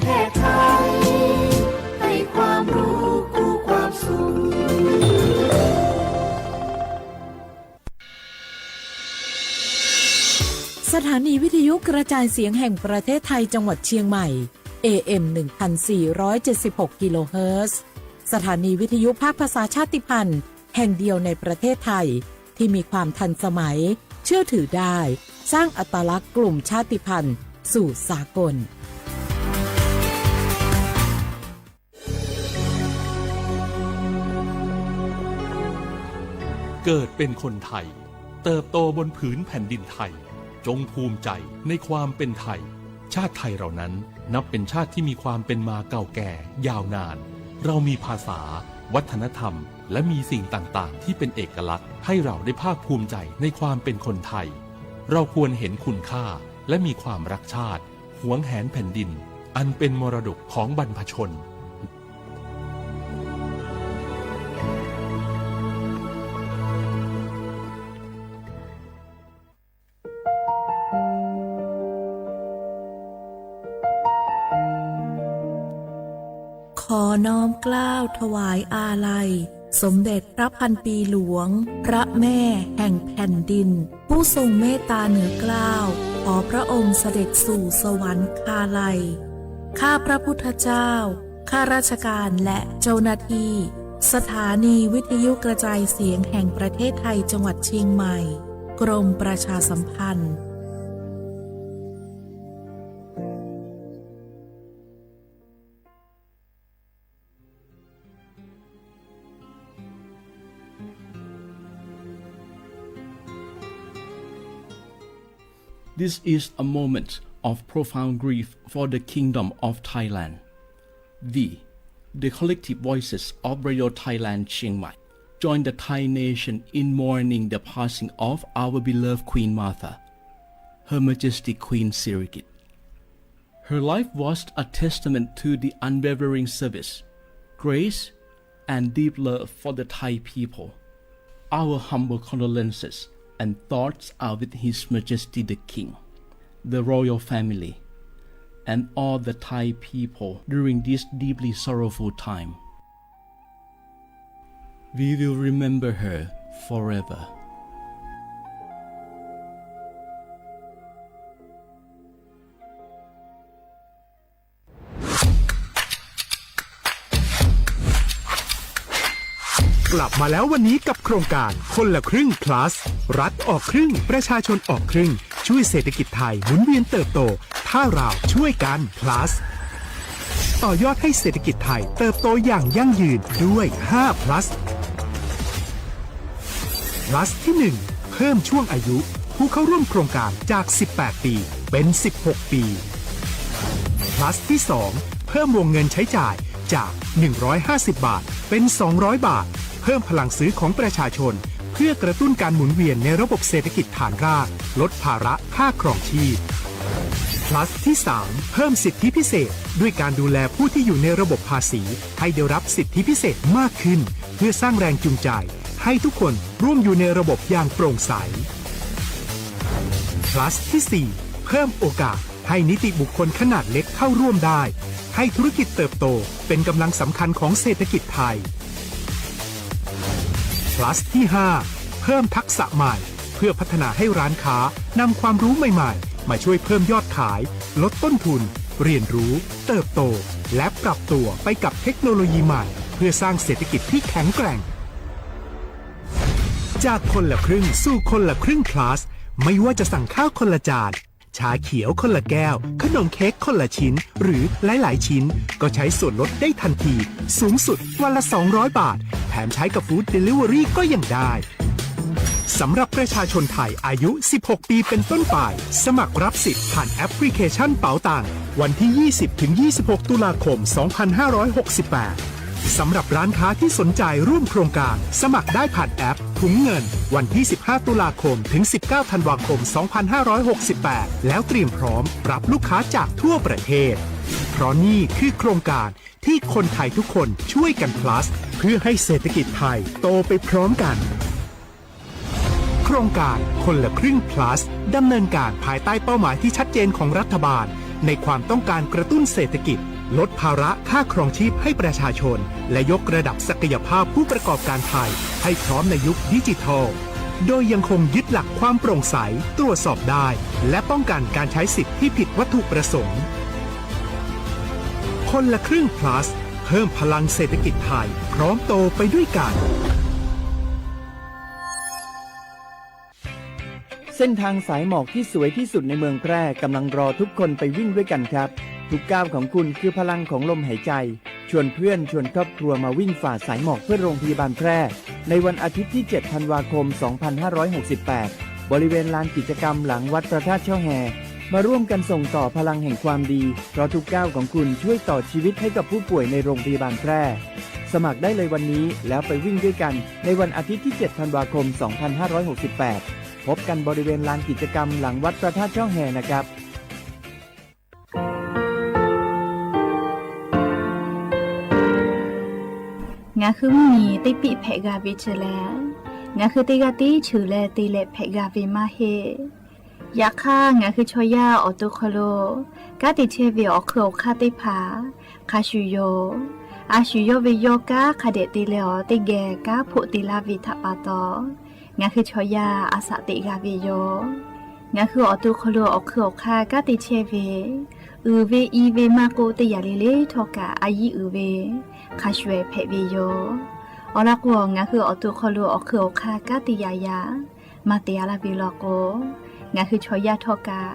แพทย์ไทย ให้ความรู้คู่ความสุข สถานีวิทยุกระจายเสียงแห่งประเทศไทยจังหวัดเชียงใหม่ เอ เอ็ม หนึ่งพันสี่ร้อยเจ็ดสิบหก กิโลเฮิรตซ์ สถานีวิทยุภาคภาษาชาติพันธุ์แห่งเดียวในประเทศไทย ที่มีความทันสมัย เชื่อถือได้ สร้างอัตลักษณ์กลุ่มชาติพันธุ์สู่สากล เกิดเป็นคนไทย เติบโตบนผืนแผ่นดินไทย จงภูมิใจในความเป็นไทย ชาติไทยเรานั้นนับเป็นชาติที่มีความเป็นมาเก่าแก่ยาวนาน เรามีภาษา วัฒนธรรม และมีสิ่งต่างๆ ที่เป็นเอกลักษณ์ให้เราได้ภาคภูมิใจในความเป็นคนไทย เราควรเห็นคุณค่าและมีความรักชาติ หวงแหนแผ่นดิน อันเป็นมรดกของบรรพชน ขอน้อมเกล้าถวายอาลัย สมเด็จพระพันปีหลวง พระแม่แห่งแผ่นดิน ผู้ทรงเมตตาเหนือเกล้า ขอพระองค์เสด็จสู่สวรรคาลัย ข้าพระพุทธเจ้า ข้าราชการและเจ้าหน้าที่ สถานีวิทยุกระจายเสียงแห่งประเทศไทยจังหวัดเชียงใหม่ กรมประชาสัมพันธ์ This is a moment of profound grief for the Kingdom of Thailand. We, the collective voices of Radio Thailand Chiang Mai, join the Thai nation in mourning the passing of our beloved Queen Mother, Her Majesty Queen Sirikit. Her life was a testament to the unwavering service, grace, and deep love for the Thai people. Our humble condolences and thoughts are with His Majesty the King, the royal family, and all the Thai people during this deeply sorrowful time. We will remember her forever. กลับมาแล้ววันนี้กับโครงการคนละครึ่ง plus รัฐออกครึ่ง ประชาชนออกครึ่ง ช่วยเศรษฐกิจไทยหมุนเวียนเติบโต ถ้าเราช่วยกัน plus ต่อยอดให้เศรษฐกิจไทยเติบโตอย่างยั่งยืนด้วย ห้า plus plus ที่ หนึ่ง เพิ่มช่วงอายุผู้เข้าร่วมโครงการจาก สิบแปด ปี เป็น สิบหก ปี plus ที่ สอง เพิ่มวงเงินใช้จ่ายจาก หนึ่งร้อยห้าสิบ บาท เป็น สองร้อย บาท เพิ่มพลังซื้อของประชาชน เพื่อกระตุ้นการหมุนเวียนในระบบเศรษฐกิจฐานราก ลดภาระค่าครองชีพ plus ที่ สาม เพิ่มสิทธิพิเศษ ด้วยการดูแลผู้ที่อยู่ในระบบภาษี ให้ได้รับสิทธิพิเศษมากขึ้น เพื่อสร้างแรงจูงใจ ให้ทุกคนร่วมอยู่ในระบบอย่างโปร่งใส plus ที่ สี่ เพิ่มโอกาสให้นิติบุคคลขนาดเล็กเข้าร่วมได้ ให้ธุรกิจเติบโตเป็นกำลังสำคัญของเศรษฐกิจไทย plus ที่ ห้า เพิ่มทักษะใหม่ เพื่อพัฒนาให้ร้านค้านำความรู้ใหม่ๆ มาช่วยเพิ่มยอดขาย ลดต้นทุน เรียนรู้ เติบโต และปรับตัวไปกับเทคโนโลยีใหม่ เพื่อสร้างเศรษฐกิจที่แข็งแกร่ง จากคนละครึ่งสู่คนละครึ่ง plus ไม่ว่าจะสั่งข้าวคนละจาน ชาเขียวคนละแก้ว ขนมเค้กคนละชิ้น หรือหลายๆ ชิ้น ก็ใช้ส่วนลดได้ทันที สูงสุดวันละ สองร้อย บาท แถมใช้กับ Food Delivery ก็ยังได้ สำหรับประชาชนไทยอายุ สิบหก ปีเป็นต้นไป สมัครรับสิทธิ์ผ่านแอปพลิเคชันเป๋าตัง วันที่ ยี่สิบ ถึง ยี่สิบหก ตุลาคม สองพันห้าร้อยหกสิบแปด สำหรับร้านค้าที่สนใจร่วมโครงการ สมัครได้ผ่านแอปถุงเงิน วันที่ สิบห้า ตุลาคม ถึง สิบเก้า ธันวาคม สองพันห้าร้อยหกสิบแปด แล้วเตรียมพร้อมรับลูกค้าจากทั่วประเทศ เพราะนี่คือโครงการที่คนไทยทุกคนช่วยกัน plus เพื่อให้เศรษฐกิจไทยโตไปพร้อมกัน โครงการคนละครึ่ง plus ดำเนินการภายใต้เป้าหมายที่ชัดเจนของรัฐบาล ในความต้องการกระตุ้นเศรษฐกิจ ลดภาระค่าครองชีพให้ประชาชน และยกระดับศักยภาพผู้ประกอบการไทยให้พร้อมในยุคดิจิทัล โดยยังคงยึดหลักความโปร่งใส ตรวจสอบได้ และป้องกันการใช้สิทธิ์ที่ผิดวัตถุประสงค์ คนละครึ่ง Plus เพิ่มพลังเศรษฐกิจไทย พร้อมโตไปด้วยกัน เส้นทางสายหมอกที่สวยที่สุดในเมืองแพร่กำลังรอทุกคนไปวิ่งด้วยกันครับ ทุกก้าวของคุณคือพลังของลมหายใจ ชวนเพื่อนชวนครอบครัวมาวิ่งฝ่าสายหมอกเพื่อโรงพยาบาลแพร่ ในวันอาทิตย์ที่ เจ็ด ธันวาคม สองพันห้าร้อยหกสิบแปด บริเวณลานกิจกรรมหลังวัดพระธาตุช่อแฮ มาร่วมกันส่งต่อพลังแห่งความดี เพราะทุกก้าวของคุณช่วยต่อชีวิตให้กับผู้ป่วยในโรงพยาบาลแพร่ สมัครได้เลยวันนี้แล้วไปวิ่งด้วยกันในวันอาทิตย์ที่ เจ็ด ธันวาคม สองพันห้าร้อยหกสิบแปด พบกันบริเวณลานกิจกรรมหลังวัดพระธาตุช่อแฮนะครับ Ngaˬ hui mvuhˇ miˬ teˇ piˆ hpehꞈ g'a ve chi lehˬ, ngaˬ hui teˇ g'aˇ tiˉ cheuˬ leh te leh hpehꞈ g'a ve maˇ heˆ. Yaꞈ hk'aˇ, ngaˬ hui chaw yaˇ awˬ to hk'aw lo kanˉ te chehˇ ve awˬ hk'eun awˬ hk'aˇ teˇ hpaˍ hk'a shuˍ yoˬ. A shuˍ yawˇ ve yawˇ kanˉ hk'a dehꞈ te leh awˬ teˇ geh kanˉ hpoˆ te laˇ ve htaꞈ pa taw, ngaˬ hui chaw yaˇ a shaꞈ teꞈ g'a ve yoˬ. Ngaˬ hui awˬ to hk'aw lo awˬ hk'eun awˬ hk'aˇ kanˉ te chehˇ ve, uiˍ ve i ve maˇ k'oˆ, teˇ yanˇ le le htawˇ kaꞈ a yiˉ uiˍ ve hk'a shuˍ hpehꞈ ve yoˬ. Awˬ lawn k'o, ngaˬ hui awˬ to hk'aw lo awˬ hk'eun awˬ hk'aˇ kanˉ te yaꞈ yaꞈ maˇ te a laˇ ve law k'o, ngaˬ hui chaw yaˇ htawˇ kaꞈ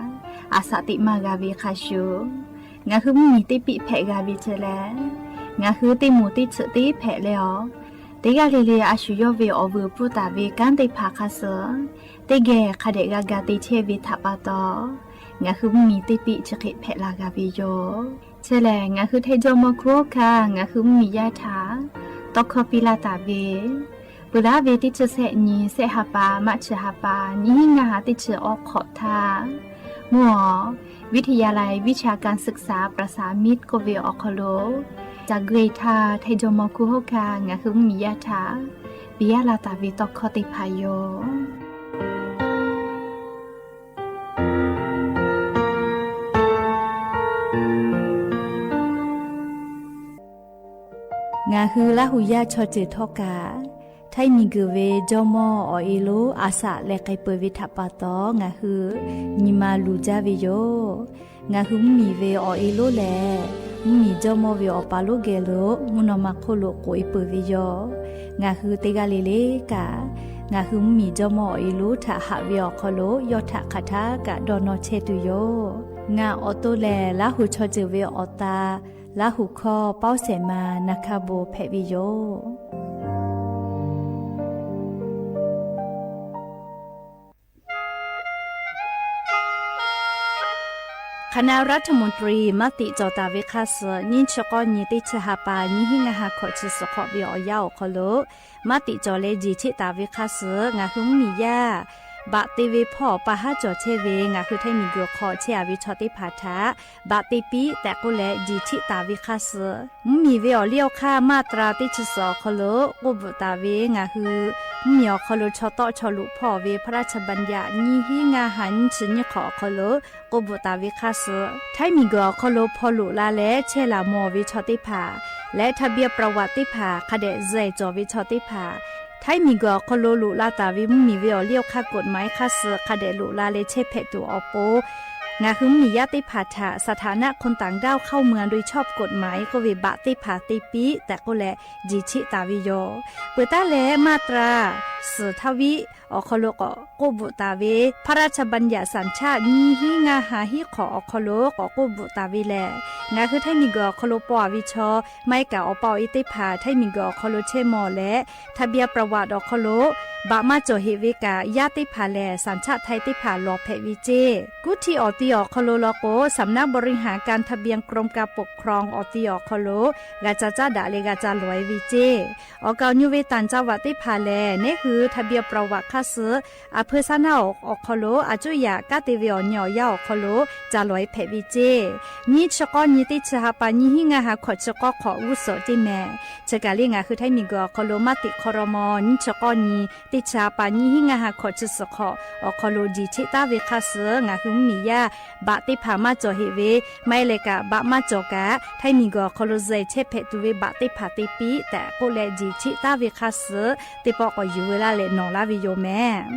a shaꞈ teꞈ maˇ g'a ve hk'a shuˍ, ngaˬ hui mvuhˇ miˬ teˇ piˆ hpehꞈ g'a ve chi lehˬ, ngaˬ hui teˇ moˍ teˇ tsuhꞈ teˇ hpehꞈ leh awˬ, teˇ g'aˇ le le a shuˍ yawˇ ve awˬ vuiˬ pfuhˇ taˍ ve kanˉ teˇ hpaˍ hk'a suh teˇ geh hk'a dehꞈ g'a ga te chehˇ ve htaꞈ pa taw, ngaˬ hui mvuhˇ miˬ teˇ piˆ chi hk'e hpehꞈ la g'a ve yoˬ. Chi lehˬ, ngaˬ hui Htaiˇ jawˇmawˇ hkunˉ hawˉ hkanˇ ngaˬ hui mvuhˇ miˬ yaˇ htaꞈ tawˇ hkawˇ piˇ laˇ taˍ ve, peuˬ laˇ ve teˇ chi sehˆ nyi, sehˆ ha pa, March ha pa, nyiˇ hinˉ ngaˇ ha teˇ chi awˬ hk'awꞈ htaˇ, mvuhˇ awˬ วิทยาลัยวิชาการศึกษาประสานมิตร k'oˆ ve awˬ hk'aw lo ca gui htaˇ, Htaiˇ jawˇmawˇ hkunˉ hawˉ hkanˇ ngaˬ hui mvuhˇ miˬ yaˇ htaꞈ piˇ laˇ taˍ ve tawˇ hkawˇ teˇ hpaˍ yoˬ. Ngaˬ hui Laˇ huˍ yaˇ chaw ceuˬ htawˇ kaꞈ, Htaiˇ miˬguiˬ ve jawˇmawˇ awˬ e lonˉ a shaꞈ leh k'ai peuˬ ve htaꞈ pa taw, ngaˬ hui nyi ma luˬ jaˇ ve yoˬ. Ngaˬ hui mvuhˇ miˬ ve awˬ e lonˉ lehˬ, mvuhˇ miˬ jawˇmawˇ ve awˬ pa lonˉ geh lo mvuhˇ naw ma hk'oˆ lo k'oꞈ e peuˬ ve yoˬ. Ngaˬ hui teˇ g'aˇ le le kaꞈ, ngaˬ hui mvuhˇ miˬ jawˇmawˇ awˬ e lonˉ htaꞈ haꞈ ve awˬ hk'aw lo yawˇ htaꞈ hk'aˬ htaˇ kaꞈ dawˇ nawˇ chehˇ tuˬ yoˬ. Ngaˬ awˬ to lehˬ, Laˇ huˍ chaw ceuˬ ve awˬ ta, Laˇ huˍ hkawˇ pawˇ shehˍ ma na hkaˇ bon hpehꞈ ve yoˬ. คณะรัฐมนตรี maˇ tiꞈ cawˬ taˍ ve hk'a suh, nyiˇ chi k'awˇ nyi teˇ chi ha pa, nyiˇ hinˉ ngaˇ ha hkawꞈ chi suhˍ hk'awꞈ ve awˬ yanˇ awˬ hk'aw lo maˇ tiꞈ cawˬ leh jeˬ cheˆ taˍ ve hk'a suh, ngaˬ hui mvuhˇ miˬ yaˇ baꞈ te ve hpawˇ pa haˉ cawˬ chehˇ ve ngaˬ hui Htaiˇ miˬguiˬ hk'aw chehˇ a ve chaw teˇ hpaˍ htaꞈ baꞈ te piˇ tehꞈ k'oˆ leh jeˬ cheˆ taˍ ve hk'a suh, mvuhˇ miˬ ve awˬ liˇ awˬ hk'aˇ maˇ tra teˇ chi suhˍ awˬ hk'aw lo k'oˆ bvuhꞈ taˍ ve ngaˬ hui mvuhˇ miˬ awˬ hk'aw lo chaw tawˆ chaw luꞈ hpawˇ ve พระราชบัญญัติ nyiˇ hinˉ ngaˇ ha nyiˇ chi nyiˇ hk'awꞈ awˬ hk'aw lo k'oˆ bvuhꞈ taˍ ve hk'a suh, Htaiˇ miˬguiˬ awˬ hk'aw lo hpaw loꞈ la leh chehˇ laˬ mawˬ ve chaw teˇ hpaˍ leh ทะเบียนประวัติ teˇ hpaˍ hk'a dehꞈ zuhˬ cawˬ ve chaw teˇ hpaˍ, Htaiˇ miˬguiˬ awˬ hk'aw lo loꞈ la taˍ ve mvuhˇ miˬ ve awˬ liˇ awˬ hk'aˇ กฎหมาย hk'a suh hk'a dehꞈ loꞈ la leh chehˇ hpehꞈ tuˬ awˬ pon, ngaˬ hui mvuhˇ miˬ yaˇ teˇ hpaˍ htaꞈ สถานะคนต่างด้าวเข้าเมืองโดยชอบกฎหมาย k'oˆ ve baꞈ teˇ hpaˍ te piˇ tehꞈ k'oˆ leh jeˬ cheˆ taˍ ve yoˬ. Peuˬ taˉ leh maˇ tra suhˍ htaˇ viˉ awˬ hk'aw lo k'awꞈ k'oˆ bvuhꞈ taˍ ve พระราชบัญญัติสัญชาติ nyiˇ hinˉ ngaˇ ha hiˉ hk'awꞈ awˬ hk'aw lo k'awꞈ k'oˆ bvuhꞈ taˍ ve lehˬ, ngaˬ hui Htaiˇ miˬguiˬ awˬ hk'aw lo paw a ve chaw, maˇ heˆ kaꞈ awˬ pa awˬ e teˇ hpaˍ Htaiˇ miˬguiˬ awˬ hk'aw lo chehˇ mawˬ leh ทะเบียนประวัติ awˬ hk'aw lo baꞈ maˇ cawˬ heꞈ ve kaꞈ, yaˇ teˇ hpaˍ lehˬ สัญชาติไทย teˇ hpaˍ lawˬ hpehꞈ ve ceˇ. Kuˇ htiˇ awˬ ti awˬ hk'aw lo law k'o, สำนักบริหารการทะเบียน กรมการปกครอง awˬ ti awˬ hk'aw lo g'a ca caˇ daꞈ leh g'a ca lawˬ e ve ceˇ. Awˬ kaˍ awˬ nyu ve ต่างจังหวัด teˇ hpaˍ lehˬ, neˉ hui ทะเบียนประวัติ hk'a suh a hpeu saˉ naˉ awˬ hk'aw lo a cuˇ yaꞈ kanˉ te ve awˬ nyi awˬ yanˇ awˬ hk'aw lo ca lawˬ e hpehꞈ ve ceˇ. Nyiˇ chi k'awˇ nyi teˇ chi ha pa, nyiˇ hinˉ ngaˇ ha hkawꞈ chi k'awˇ hk'awꞈ g'uˇ suhˍ ceˇ mehˍ. Chi kaˬ le ngaˬ hui Htaiˇ miˬguiˬ awˬ hk'aw lo maˇ tiꞈ hk'aw raw maw nyiˇ chi k'awˇ nyi teˇ chi a paˍ nyiˇ hinˉ ngaˇ ha hkawꞈ chi suhˍ hk'awꞈ awˬ hk'aw lo jeˬ cheˆ taˉ ve hk'aˇ suh ngaˬ hui mvuhˇmiˬ yaˇ baꞈ teˇ hpaˍ maˇ cawˬ heꞈ ve, maˇ heˆ leh kaꞈ baꞈ maˇ cawˬ kaꞈ Htaiˇ miˬguiˬ awˬ hk'aw lo zuhꞈ chehˇ hpehꞈ tuˬ ve baꞈ teˇ hpaˍ te piˇ tehꞈ k'oˆ leh, jeˬ cheˆ taˉ ve hk'aˇ suh teˇ pawˆ k'awꞈ yuˬ ve laˇ leh nawˬ laˇ ve yoˬ mehˍ.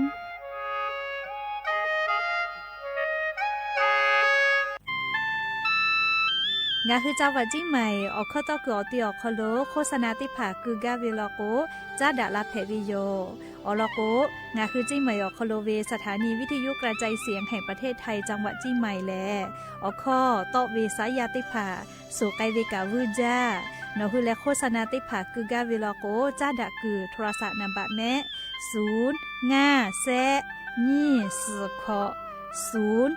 Ngaˬ hui จังหวัดเชียงใหม่ awˬ hkawˇ tawˇ kuiˬ awˬ ti awˬ hk'aw lo โฆษณา teˇ hpaˍ keu gaˇ ve law k'o, caˉ daꞈ la hpehꞈ ve yoˬ. Awˬ lawn k'o, ngaˬ hui เชียงใหม่ awˬ hk'aw lo ve สถานีวิทยุกระจายเสียงแห่งประเทศไทย จังหวัดเชียงใหม่ lehˬ, awˬ hkawˇ tawˆ ve saˉ yaˇ teˇ hpaˍ suhˍ k'ai ve kaꞈ vuiˇ jaˇ. Nawˬ hui leh โฆษณา teˇ hpaˍ keu gaˇ ve law k'o, caˉ daꞈ kuiˬ โทรศัพท์ นามบัตร mehˆ, suˍ ngaˇ shehˆ nyiˇ suhˍ hkawꞈ suˍ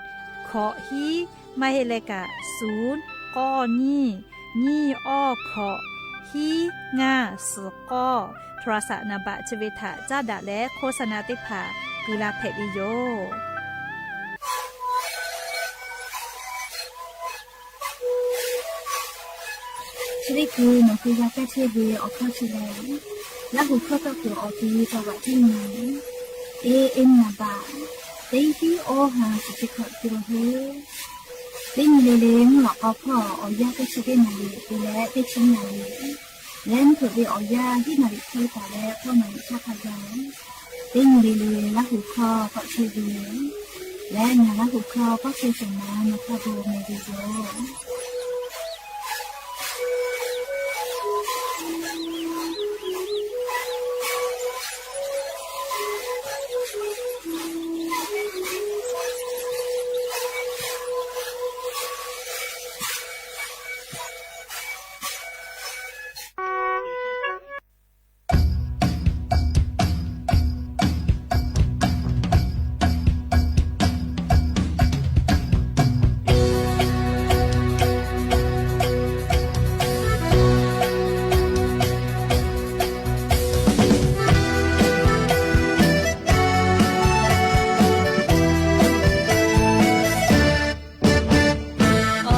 hkawꞈ hiˉ, maˇ heˆ leh kaꞈ suˍ k'awˇ nyiˇ nyiˇ awˇ hkawꞈ hiˉ ngaˇ suhˍ k'awˇ โทรศัพท์ นามบัตร chi ve htaꞈ caˉ daꞈ leh โฆษณา teˇ hpaˍ keu la hpehꞈ ve yoˬ. Chi teˇ hkui nawˬ hui g'a kaˇ chehˇ ve awˬ hkawˇ chi lehˬ, Laˇ hu hkawˇ tawˇ kuiˬ awˬ ti จังหวัดเชียงใหม่ A M นามบัตร teˇ hinˉ awˇ ha suhˍ chi hkawꞈ te ve yoˬ. Teˇ nyi le le mvuhˇ lawꞈ k'aw hpawˇ awˬ yanˇ teˇ chi teˇ naˍ riˍ te leh teˇ chi naˍ riˍ leh mvuhˇ hpeuꞈ ve awˬ yanˇ hiˉ naˍ riˍ hpawˇ taˍ leh hkawˇ naˍ riˍ htaˇ hk'a gaˬ teˇ nyi le le Laˇ hu hkawˇ tawˆ chehˇ ve yoˬ. Leh ngaˬ Laˇ hu hkawˇ tawˆ chehˇ shehˍ ma nawˬ hk'a gu meh ve yoˬ.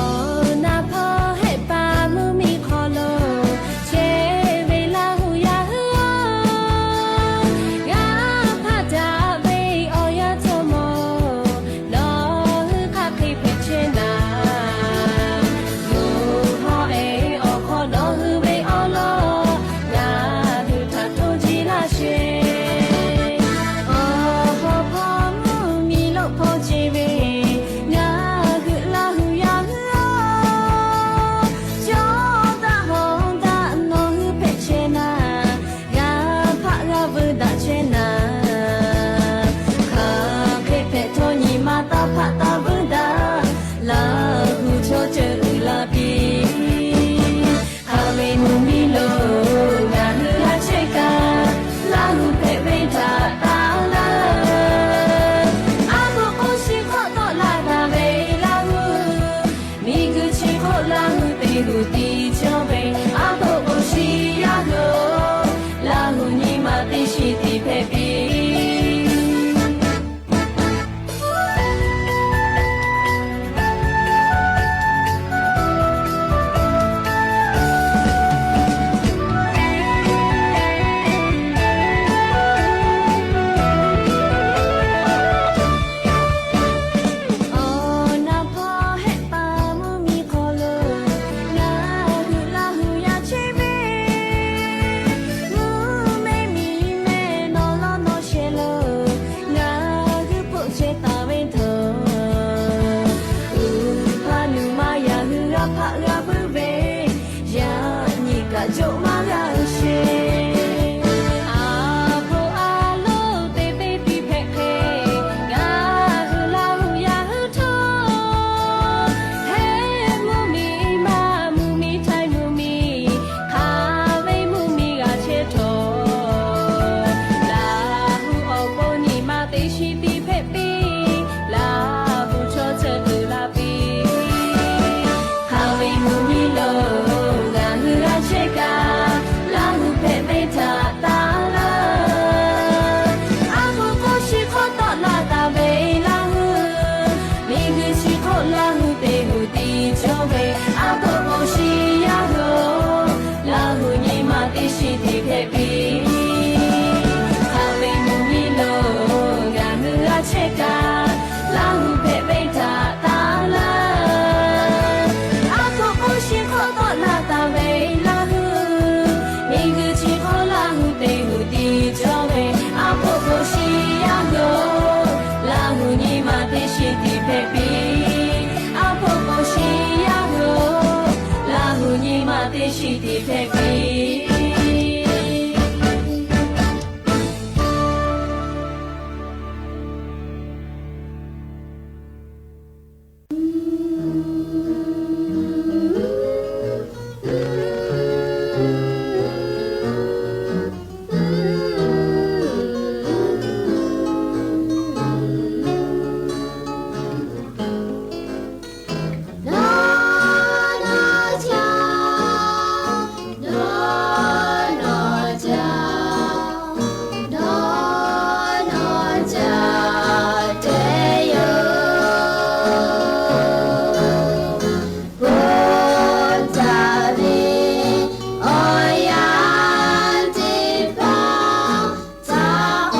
Awˬ na hpawˇ hehˆ paˍ mvuhˇmiˬ hk'aw lo, chehˇ ve Laˇ hu yaˇ hui-oˬ, g'a hpaˆ daꞈ ve awˬ yanˇ htawˇ mawˬ, nawˬ hui hk'aˬ hk'e hpehꞈ chehˇ naˍ. Yawˇ hawˉ-e awˬ hk'aw nawˬ hui ve awˉ lawˉ ngaˬ hui htaꞈ hto jiˇ laˇ sheˍ. Awˬ hawˉ hpawˇ mvuhˇmiˬ lo hpawˇ ce ve ngaˬ hui Laˇ hu yaˇ hui-oˬ, cawˇ daꞈ hawˬ daꞈ nawˬ hui hpehꞈ chehˇ naˍ, g'a hpaˆ g'a vuiˇ daꞈ chehˇ naˍ. Hk'aˬ hk'e hpehꞈ htawˇ nyi ma taˇ hpaˆ taˇ vuiˇ daꞈ, Laˇ hu chaw ceuˬ uiˍ la piˇ. Hk'aˬ ve mvuhˇmiˬ lo ngaˬ hui g'a chehˇ kaꞈ, Laˇ hu hpehꞈ ve htaꞈ taˇ laˇ. Aˉ poꞈ k'oˆ shiˍ hk'awꞈ tawˆ la taˍ ve Laˇ hu, miˬguiˬ chi hk'oˆ Laˇ hu teˇ hu tiˉ cawˇ ve, aˉ poꞈ k'oˆ shiˍ yaˇ hui-oˬ, Laˇ hu nyi ma teˇ shiˍ tiˉ hpehꞈ piˇ. Awˬ na hpawˇ hehˆ paˍ mvuhˇmiˬ hk'aw lo, ngaˬ hui Laˇ hu yaˇ chehˇ ve, mvuhˇ mehˆ miˬ mehˆ nawˬ lawˇ nawˬ shehˍ lo, ngaˬ hui hpoˆ chehˇ taˍ ve htawˇ, uˉ hpaˇ nuˬ ma yaꞈ hui g'a hpaˆ g'a vuiˇ ve, yaꞈ nyi kaꞈ jawꞈ maˇ g'a sheˍ. Aˬ hpoꞈ aˬ loˍ te teˇ tiˉ hpehꞈ hk'e, ngaˬ hui Laˇ hu yaˇ hui htawˇ, heˆ mvuhˇmiˬ maˇ mvuhˇmiˬ Htaiˇ mvuhˇmiˬ, hk'aˬ ve mvuhˇmiˬ g'a chehˇ htawˇ, Laˇ hu awˬ pon nyi ma teˇ shiˍ tiˉ hpehꞈ piˇ. Laˇ hu chaw ceuˬ uiˍ la piˇ. Hk'aˬ ve mvuhˇmiˬ lo teˇ hpehꞈ ve. Dawˇ nawˇ jaˇ, dawˇ nawˇ jaˇ te yoˬ. Ponˬ taˉ ve awˬ yanˇ teˇ hpaˍ htaꞈ k'awꞈ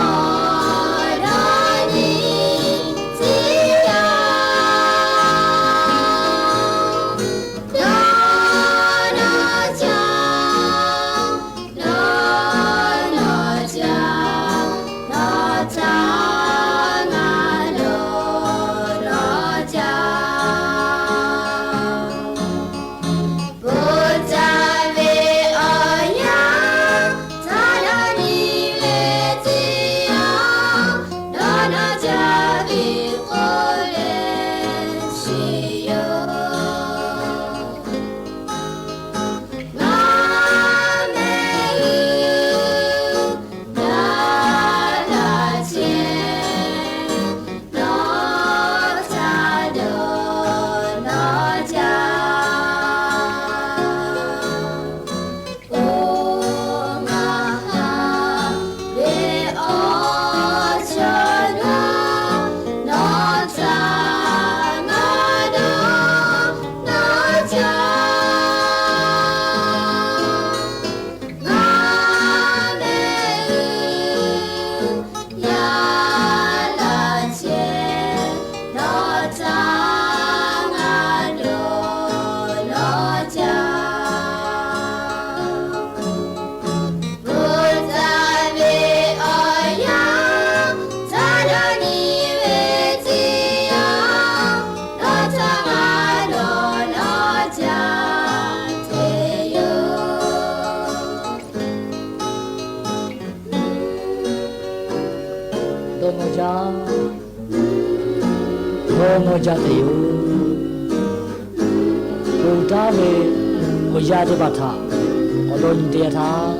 dawˇ nyi te yaˇ htaˇ,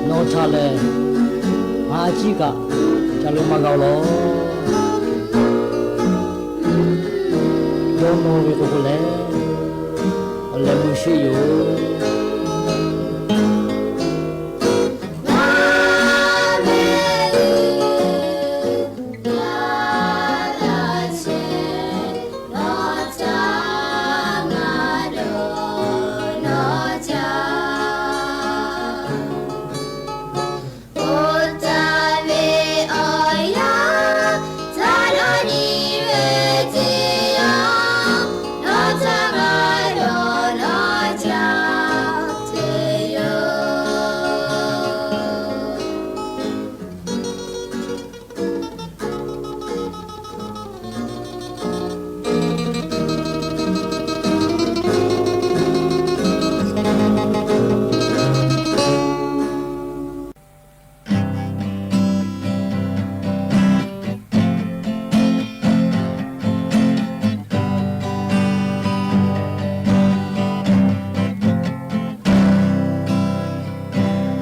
nawˬ htaꞈ lehˬ, ngaˬ a ciˉ kaꞈ ca lo maˇ g'a-oˬ law. Dawˇ nawˇ ve k'o k'o lehˬ, awˬ leh meuˇ sheˆ yoˬ.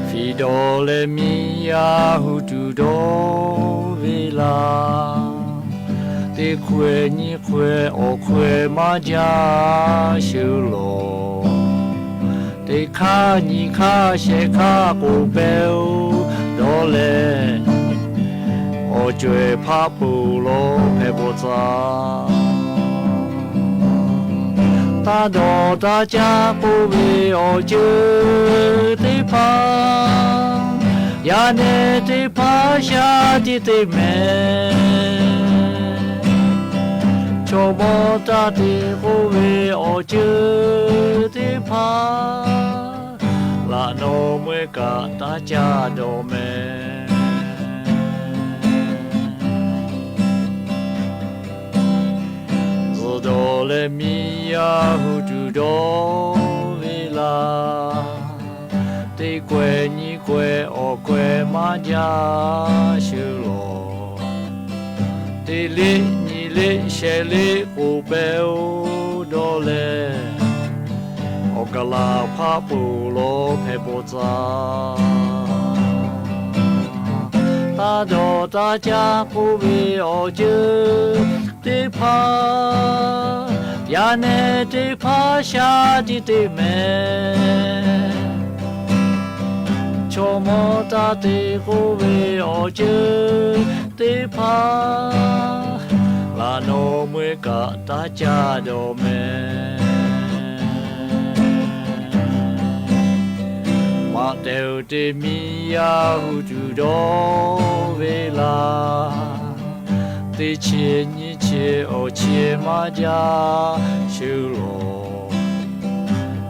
Fiˍ dawˬ leh miˇ yaˇ hu tuˬ dawˇ ve laˇ. Teˇ hkawehˇ nyiˇ hkawehˇ awˬ hkawehˇ maˇ jaˇ sheˍ lawˬ. Teˇ hk'aˇ nyiˇ hk'aˇ shehˆ hk'aˇ k'oˍ pehˇ-oˬ dawˇ leh, awˬ cawehˬ hpaˆ peuˬ lawˬ hpehꞈ bawˬ tcuh. Taˇ dawˬ taˇ caˇ k'oˆ ve awˬ ceuˬ teˇ hpaˍ, yaˇ nehˬ teˇ hpaˍ shaˉ tiˉ te mehˍ. Chaw mawˇ taˇ te k'oˆ ve awˬ ceuˬ teˇ hpaˍ, laꞈ nawˬ meuˇ kaꞈ taˇ caˇ dawˬ mehˍ. dawˬ leh miˇ yaˇ hu tuˬ dawˇ ve laˇ. Teˇ kawehˬ nyiˇ kawehˬ awˬ kawehˬ maˇ jaˇ sheˍ lawˬ. Teˇ liˇ nyi liˇ shehˍ liˇ k'oˍ pehˇ-oˬ dawˇ leh, awˬ kaˍ laˬ hpaˆ poˬ lawˬ hpehꞈ pawˬ tcuh. Taˇ dawˬ taˇ caˇ k'oˆ ve awˬ ceuˬ teˇ hpaˍ, yaꞈ nehˬ teˇ hpaˍ shaˉ tiˉ te mehˍ. Chaw mawˇ taˇ te k'oˆ ve awˬ ceuˬ teˇ hpaˍ, laꞈ nawˬ meuˇ kaꞈ taˇ caˇ dawˬ mehˍ. Maꞈ tehˬ uˬ te miˇ yaˇ hu tuˬ dawˇ ve laˇ. Teˇ chi nyiˇ chi awˬ chi maˇ jaˇ sheˍ lawˬ.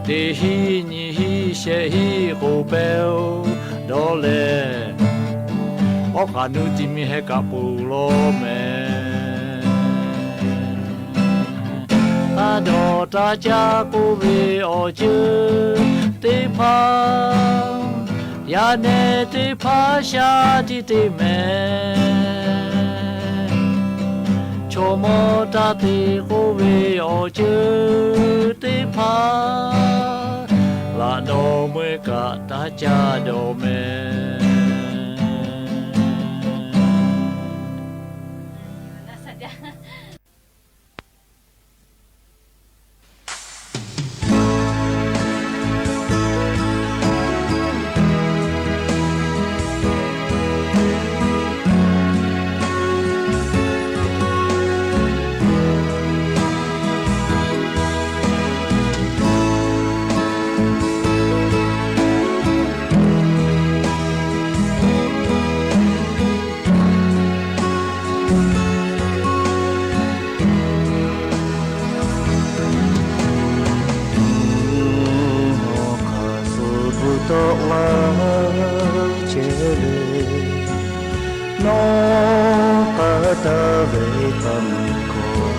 Teˇ hiˆ nyi hiˆ shehˍ hiˆ k'oˍ pehˇ-oˬ dawˇ leh, awˉ k'aꞈ nuˇ ti mi heh kaꞈ poˬ lawˬ mehˍ. Taˇ dawˬ taˇ caˇ k'oˆ ve awˬ ceuˬ teˇ hpaˍ, yaꞈ nehˬ teˇ hpaˍ shaˉ tiˉ te mehˍ. Chaw mawˇ taˇ te k'oˆ ve awˬ ceuˬ teˇ hpaˍ, laꞈ nawˬ meuˇ kaꞈ taˇ caˇ dawˬ mehˍ. Mvuhˇ hawˉ hk'aˇ suh bvuhꞈ tawˆ la chehˇ ve, nawˬ k'aˉ taˍ ve k'aˉ mui hkawˇ,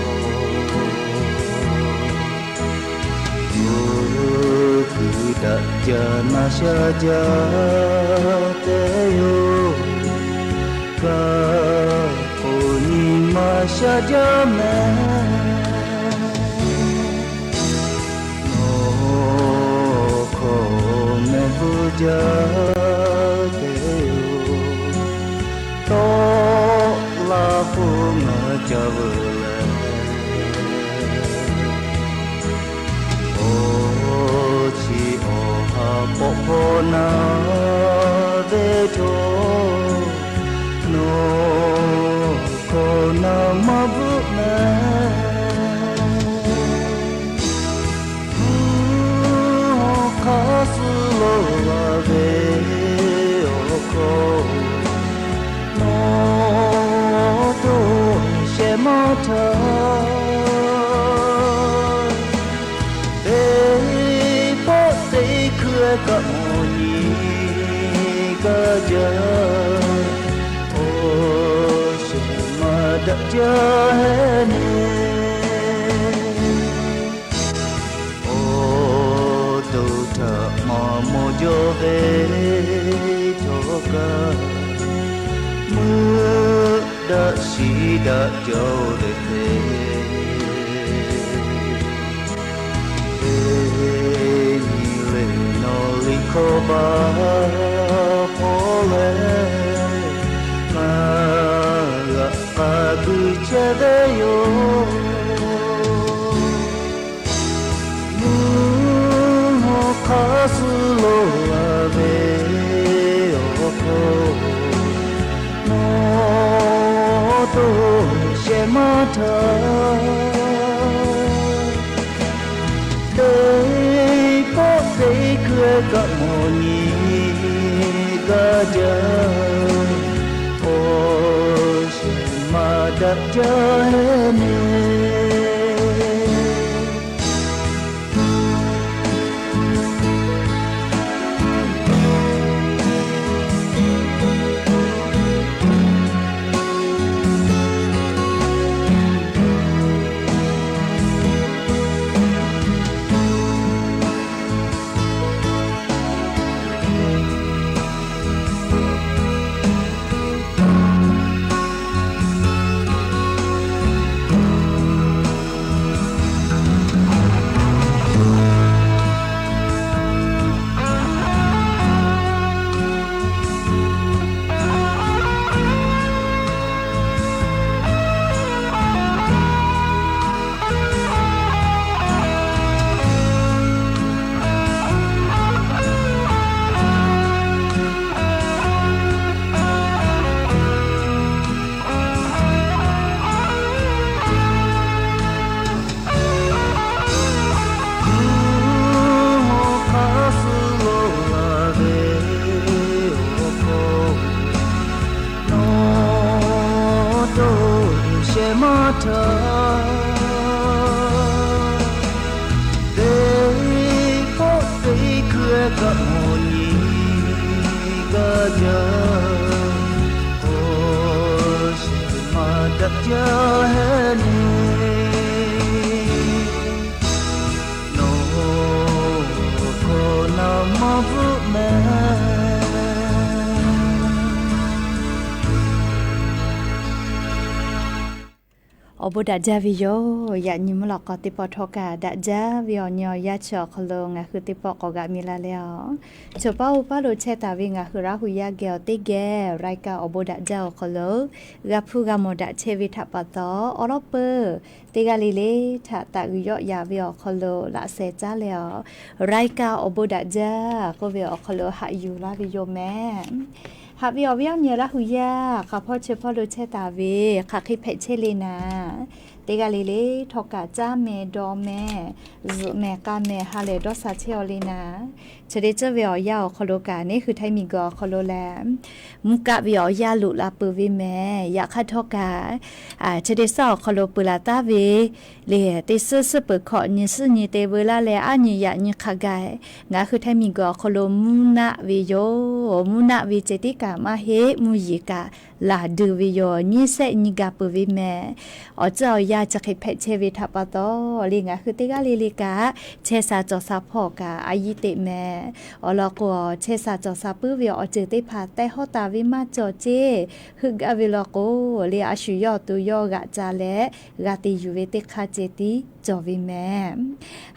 mvuhˇ kuiˬ daꞈ jaˇ naˇ shaˉ jaˇ te yoˬ. Kaꞈ k'o nyi ma shaˉ jaˇ mehˍ. Nawˬ hkawˇ mehˆ bvuhˇ jaˇ te yoˬ. Tawˆ la k'o ngaˬ ca veuˬ leh, awˬ chi awˬ ha k'awꞈ hpawˇ na ve chaw, nawˬ hkawˇ na maˇ bvuhꞈ mehˍ. Mvuhˇ hawˉ hk'aˇ suh lawˬ la ve awˬ hkawˇ, nawˬ to shehˍ maˇ htaˇ, teˇ pawˆ teˇ hkui kaꞈ mawˬ nyi gaˇ jaˇ. Awˬ shehˍ maˇ daꞈ jaˇ heˆ ne. Awˬ to htaꞈ maˇ mawˬ jaw ve chaw kaꞈ, meuˆ daꞈ shiˍ daꞈ jaˇ-oˬ le te. Teˇ nyi le nawˬ liꞈ hkawˇ baˬ k'oˆ leh, ngaˬ g'aꞈ k'a guiˬ chehˇ ve yoˬ. Mvuhˇ hawˉ hk'aˇ suh lawˬ la ve awˬ hkawˇ, nawˬ to shehˍ maˇ htaˇ, teˇ pawˆ teˇ hkui kaꞈ mawˬ nyi gaˇ jaˇ. Awˬ shehˍ maˇ daꞈ jaˇ heˆ ne. Teˇ pawˆ teˇ hkui kaꞈ mawˬ nyi gaˇ jaˇ, awˬ shiˍ maˇ daꞈ jaˇ heˆ le. Nawˬ hkawˇ naˍ maˇ bvuhˆ mehˍ. Awˬ bon daꞈ jaˇ ve yoˬ. Yaꞈ nyi mvuhˇ lawꞈ k'aw teˇ pawˆ htawˇ kaꞈ daꞈ jaˇ ve awˬ nyi awˬ yanˇ chi awˬ hk'aw lo ngaˬ hui teˇ pawˆ k'awꞈ g'aꞈ mi la leh a, choˬ paˇ oˇ paˇ lo chehˇ taˍ ve ngaˬ hui Laˇ hu yaˇ geh awˬ teˇ geh รายการ awˬ bon daꞈ jaˇ awˬ hk'aw lo g'a hpuˇ g'a mawˬ daꞈ chehˇ ve htaꞈ pa taw, awˬ lawn peuˬ teˇ g'aˇ le le htaꞈ taꞈ g'uiˬ yawˆ yaˍ ve awˬ hk'aw lo laꞈ sheh caˉ leh a, รายการ awˬ bon daꞈ jaˇ k'oˆ ve awˬ hk'aw lo haꞈ yuˬ laˇ ve yoˬ mehˍ. Haꞈ ve awˬ viˉ awˬ nyi Laˇ hu yaˇ hk'aˬ hpawˇ chi hpawˇ lo chehˇ taˍ ve, hk'aˬ hk'e hpehꞈ chehˇ le naˍ, teˇ g'aˇ le le htawˇ kaꞈ caˇ mehˍ dawˬ mehˍ, zuhꞈ mehˍ k'a mehˍ ha lehˬ dawˇ sha chehˇ aw le naˍ, chi te cawˇ ve awˬ yanˇ awˬ hk'aw lo kaꞈ neˇ hui Htaiˇ miˬguiˬ awˬ hk'aw lo lehˬ, mvuhˇ kaˆ ve awˬ yanˇ loꞈ la peuˬ ve mehˍ. Yaꞈ hk'aˇ htawˇ kaꞈ, chi te suhˉ awˬ hk'aw lo peuˬ laˬ taˉ ve le, teˇ suhˉ suhˉ peuˬ hkawꞈ nyi suhˉ nyi te veu laˇ leh, aˉ nyi yaꞈ nyi hk'a gaˬ ngaˬ hui Htaiˇ miˬguiˬ awˬ hk'aw lo mvuhˇ naˆ ve yoˬ. Mvuhˇ naˆ ve ceh tiˉ kaꞈ maˇ heˆ, mvuhˇ yeˬ kaꞈ laˬ duˬ ve yoˬ. Nyiˇ shehˆ nyi gaˬ peuˬ ve mehˍ. Awˬ ceuˬ awˬ yanˇ chi hk'e hpehꞈ chehˇ ve htaꞈ pa taw le, ngaˬ hui teˇ g'aˇ le le kaꞈ chehˇ sha cawˬ sha hpawˇ kaꞈ a yiˇ teꞈ mehˍ. Awˬ lawn k'o, chehˇ sha cawˬ sha puiˉ ve awˬ ceuˬ teˇ hpaˍ teh hawˉ taˍ ve maˇ cawˬ ceˇ. Heuˆ gaˇ ve lawn k'o le, a shu yawˇ awˬ to yawˇ g'aꞈ ca leh g'a te yuˬ ve teˇ hk'aˇ ceh tiˉ cawˬ ve mehˍ.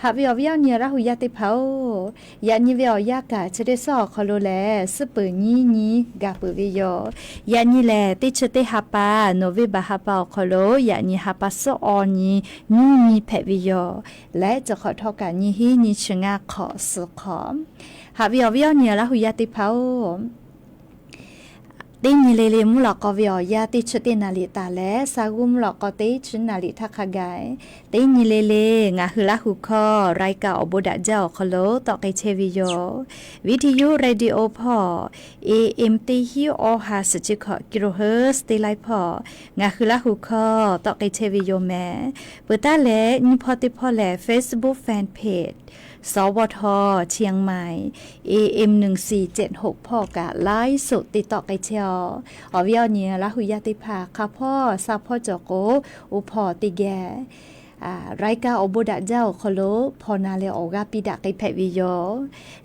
Haꞈ ve awˬ viˉ awˬ nyi Laˇ hu yaˇ teˇ hpaˍ-oˬ, yaꞈ nyi ve awˬ yanˇ kaꞈ chi te suhˉ awˬ hk'aw lo lehˬ, suhˉ peuˬ nyiˇ nyi gaˬ peuˬ ve yoˬ. Yaꞈ nyi lehˬ, teˇ chi teˇ ha pa, November ha pa awˬ hk'aw lo yaꞈ nyi ha pa suhˉ awˬ nyi nyiˇ nyi hpehꞈ ve yoˬ. Leh chi hk'awꞈ htawˇ kaꞈ nyi hiˉ nyi chi ngaˇ hk'awꞈ suhˍ hk'awꞈ. Haꞈ ve awˬ viˉ awˬ nyi Laˇ hu yaˇ teˇ hpaˍ-oˬ, teˇ nyi le le mvuhˇ lawꞈ k'aw ve awˬ yanˇ teˇ chi teˇ naˍ riˍ taˍ leh, sa g'uˇ mvuhˇ lawꞈ k'aw teˇ chi naˍ riˍ htaˇ hk'a gaˬ, teˇ nyi le le ngaˬ hui Laˇ hu hkawˇ รายการ awˬ bon daꞈ jaˇ awˬ hk'aw lo tawˆ k'ai chehˇ ve yoˬ. Viˇ hti yuˇ เรดิโอ hpawˇ, A M teˇ hiˉ awˇ ha suhˍ chi hkawꞈ กิโลเฮิร์ตซ์ teˇ laiˉ hpawˇ ngaˬ hui Laˇ hu hkawˇ tawˆ k'ai chehˇ ve yoˬ mehˍ. Peuˬ taˉ leh nyiˇ hpawˇ teˇ hpawˇ lehˬ, Facebook Fan Page สวท เชียงใหม่ A M หนึ่งสี่เจ็ดหก hpawˇ kaꞈ ไลฟ์สด te tawˆ k'ai chehˇ-aw. Awˬ viˉ awˬ nyi Laˇ hu yaˇ teˇ hpaˍ hk'a hpawˇ sha hpawˇ cawˬ k'o, oˇ hpawˇ teˇ geh รายการ awˬ bon daꞈ jaˇ awˬ hk'aw lo hpaw na leh awˬ g'aˇ piˇ daꞈ k'ai hpehꞈ ve yoˬ.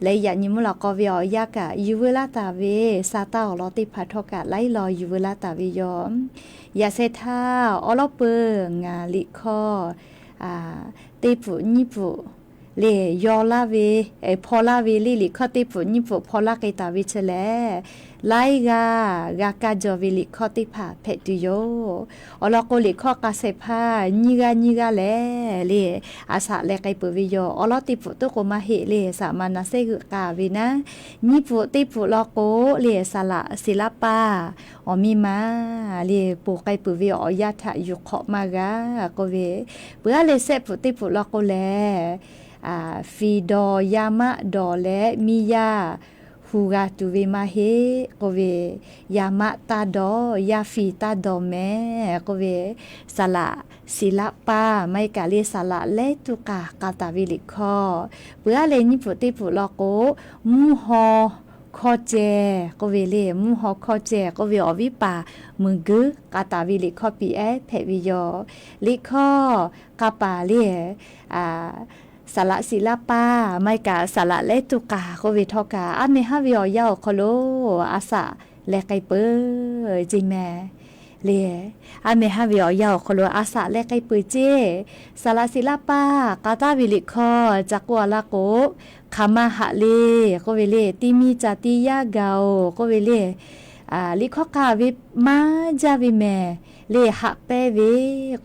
Leh yaꞈ nyi mvuhˇ lawꞈ k'aw ve awˬ yanˇ kaꞈ yuˬ veu laˇ taˍ ve, sha taˇ awˬ lawn teˇ hpaˍ htawˇ kaꞈ laiˉ law yuˬ veu laˇ taˍ ve yoˬ. Yaꞈ sheh htaˇ awˉ lawˉ peuˬ ngaˬ liꞈ hkawˇ teˇ pfuhꞈ nyiˇ pfuhꞈ le yaw laˇ ve, hpaw laˇ ve le, liꞈ hkawˇ teˇ pfuhꞈ nyiˇ pfuhꞈ hpaw laˇ k'ai taˍ ve chi lehˬ, laiˉ g'aˇ g'a kaˇ jaw ve liꞈ hkawˇ teˇ hpaˍ hpehꞈ tuˬ yoˬ. Awˬ lawn k'o, liꞈ hkawˇ k'a shehˍ hpaˇ nyiˇ g'aˇ nyiˇ g'aˇ lehˬ le, a shaꞈ leh k'ai peuˬ ve yoˬ. Awˉ lawˉ teˇ pfuhꞈ toˉ k'o maˇ heˆ le, saˍ ma na sehˉ g'euꞈ k'a ve naˉ, nyiˇ pfuhꞈ teˇ pfuhꞈ law k'o le, saˍ laꞈ siˍ laˇ paˇ awˬ miˇ ma le, ponˬ k'ai peuˬ ve awˬ yanˇ htaꞈ yuˬ hk'awꞈ maˇ g'a k'oˆ ve, peuˬ aˉ leh shehˆ pfuhꞈ teˇ pfuhꞈ law k'o lehˬ, fiˍ dawˬ yaˇ maˆ dawˬ leh miˇ yaˇ hu g'a tuˬ ve maˇ heˆ k'oˆ ve, yaˇ maˆ taˇ dawˬ, yaˇ fiˍ taˇ dawˬ mehˍ k'oˆ ve, saˍ laꞈ siˍ laˇ paˇ maˇ heˆ kaꞈ le, saˍ laꞈ lehˉ tuˇ k'aˍ k'a taˍ ve liꞈ hkawˇ, peuˬ aˉ leh nyiˇ pfuhꞈ teˇ pfuhꞈ law k'o, mvuhˇ haw hkawˇ ceh k'oˆ ve le, mvuhˇ haw hkawˇ ceh k'oˆ ve awˬ viˉ paˍ meuˍ guiˇ k'a taˍ ve liꞈ hkawˇ piˇ ehˉ hpehꞈ ve yoˬ. Liꞈ hkawˇ k'a paˍ le, saˍ laꞈ siˍ laˇ paˇ maˇ heˆ kaꞈ saˍ laꞈ lehˉ tuˇ k'aˍ k'oˆ ve htawˇ kaꞈ, aˉ meh haˉ ve awˬ yanˇ awˬ hk'aw lo a shaꞈ leh k'ai peuˬ ceˇ mehˍ le. Aˉ meh haˉ ve awˬ yanˇ awˬ hk'aw lo a shaꞈ leh k'ai peuˬ ceˇ. Saˍ laꞈ siˍ laˇ paˇ k'a taˍ ve liꞈ hkawˇ ca k'oˆ a laˇ k'o, hk'aˬ ma haꞈ le k'oˆ ve le, tiˇ miˇ ca tiˇ yaˇ gaˬ-oˬ k'oˆ ve le, liꞈ hkawˇ k'a ve maˇ jaˇ ve mehˍ le, haꞈ pehnˇ ve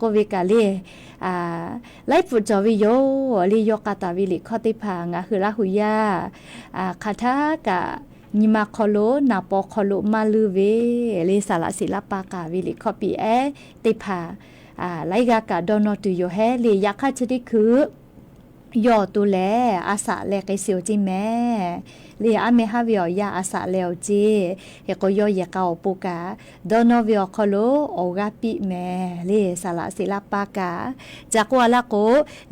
k'oˆ ve kaꞈ le, laiˉ pfuhꞈ cawˬ ve yoˬ le. Yawˇ k'a taˍ ve liꞈ hkawˇ teˇ hpaˍ ngaˬ hui Laˇ hu yaˇ hk'aˬ htaˇ kaꞈ nyi ma hk'aw lo, naˍ paw hk'aw lo maˇ leuˇ ve le, saˍ laꞈ siˍ laˇ paˇ k'a ve liꞈ hkawˇ piˇ ehˉ teˇ hpaˍ laiˉ g'aˇ kaꞈ dawˇ nawˇ tuˬ yoˬ hehˉ le. Yaꞈ hk'aˇ chi teˇ hkui yawˇ awˬ to lehˬ a shaꞈ leh k'ai shiˍ awˬ ceˇ mehˍ. Le aˉ meh haˉ ve awˬ yanˇ a shaꞈ leh awˬ ceˇ. Hk'e k'o yawˇ yehˬ k'a awˬ pon kaꞈ dawˇ nawˇ ve awˬ hk'aw lo awˬ g'aˇ piˇ mehˍ. Le saˍ laꞈ shiˍ laˇ paˇ kaꞈ, ca k'oˆ a laˇ k'o,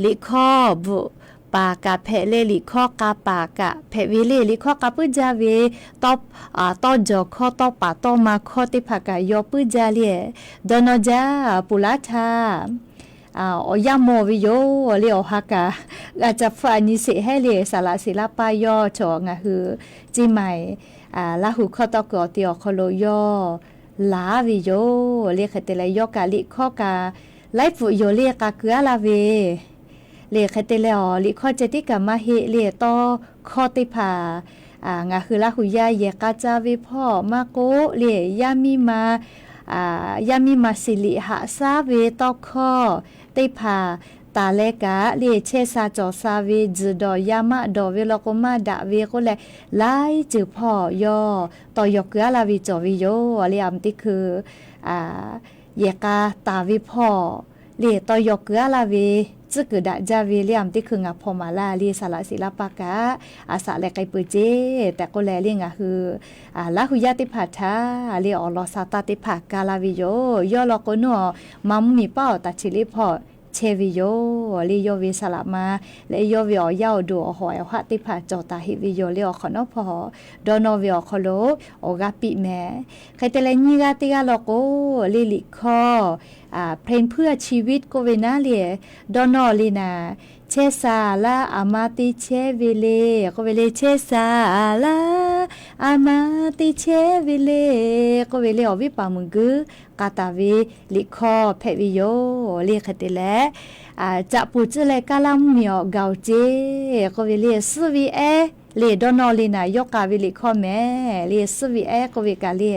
liꞈ hkawˇ bvuhꞈ paˍ kaꞈ hpehꞈ le, liꞈ hkawˇ k'a paˍ kaꞈ hpehꞈ ve le. Liꞈ hkawˇ k'a puiˉ jaˇ ve tawˇ jawˬ hkawˇ, tawˇ paˍ tawˇ ma hkawˇ teˇ hpaˍ kaꞈ yaw puiˉ jaˇ le. Dawˇ nawˇ jaˇ, ponˬ laˇ htaˇ awˬ yanˇ mawˬ ve yoˬ le. Awˬ ha kaꞈ g'a ca hpfuhˆ a nyi sheˍ hehˉ le. Saˍ laꞈ shiˍ laˇ paˇ yawˇ chaw ngaˬ hui ceˇ ma-e Laˇ hu hkawˇ tawˇ kuiˬ awˬ te awˬ hk'aw lo yawˇ laˬ ve yoˬ le. Hk'e te leh yawˇ kaꞈ liꞈ hkawˇ kaꞈ laiˉ pfuhꞈ yoˬ le k'a kuiˬ aˉ laˇ ve le. Hk'e te leh awˬ liꞈ hkawˇ ceh tiˉ kaꞈ maˇ heˆ le. Tawˇ hkawˇ teˇ hpaˍ ngaˬ hui Laˇ hu yaˇ yehˬ k'a ca ve hpawˇ maˇ k'oˆ le, yaˇ miˇ ma, yaˇ miˇ ma shiˍ liꞈ haꞈ shaˉ ve tawˇ hkawˇ teˇ hpaˍ taˍ leh kaꞈ le, chehˇ sha cawˬ sha ve, tzuhˬ dawˬ yaˇ maˆ dawˬ ve law k'o maˇ daꞈ ve k'oˆ leh, laiˉ ceuˬ hpawˇ yawˇ tawˇ yaw kuiˬ aˉ laˇ ve cawˬ ve yoˬ le. Aˬ miˍ teˇ hkui yehˬ k'a taˍ ve hpawˇ le tawˇ yaw kuiˬ aˉ laˇ ve, tcuhˉ kuiˬ daꞈ jaˇ ve le. Aˬ miˍ teˇ hkui ngaˬ hpaw maˍ laˇ le, saˍ laꞈ shiˍ laˇ paˇ kaꞈ a shaꞈ leh k'ai peuˬ ceˇ tehꞈ k'oˆ leh le, ngaˬ hui Laˇ hu yaˇ teˇ hpaˍ htaꞈ le awˬ lawn sha taˇ teˇ hpaˍ ka laˇ ve yoˬ. Yawˇ law k'o naˇ, maˇ mvuhˇ miˬ paˆ awˬ taˍ chi liˇ hpawˇ chehˇ ve yoˬ le. Yawˇ ve saˍ laꞈ ma leh yawˇ ve awˬ yaˇ awˬ duˬ awˬ hawˍ awˬ haˆ teˇ hpaˍ cawˬ taˍ heꞈ ve yoˬ le. Awˬ hk'awꞈ nawˉ hpawˇ dawˇ nawˇ ve awˬ hk'aw lo awˬ g'aˇ piˇ mehˍ. Hk'e te leh nyiˇ g'aˇ teˇ g'aˇ law k'o le, liꞈ hkawˇ เพลงเพื่อชีวิต k'oˆ ve naˉ le, dawˇ nawˇ le naˍ, chehˇ sha laˇ a ma teˇ chehˇ ve le k'oˆ ve le, chehˇ sha laˇ a ma teˇ chehˇ ve le k'oˆ ve le, awˬ viˉ paˍ muiˬ guiˇ k'a taˍ ve liꞈ hkawˇ hpehꞈ ve yoˬ le. Hk'e te leh, caꞈ puˍ tcuhˇ leh kaˇ laˇ mvuhˇ miˬ awˬ gaˬ awˬ ceˇ k'oˆ ve le, suhˉ ve ehˉ le dawˇ nawˇ le naˍ, yawˇ k'a ve liꞈ hkawˇ mehˍ le, suhˉ ve ehˉ k'oˆ ve kaꞈ le,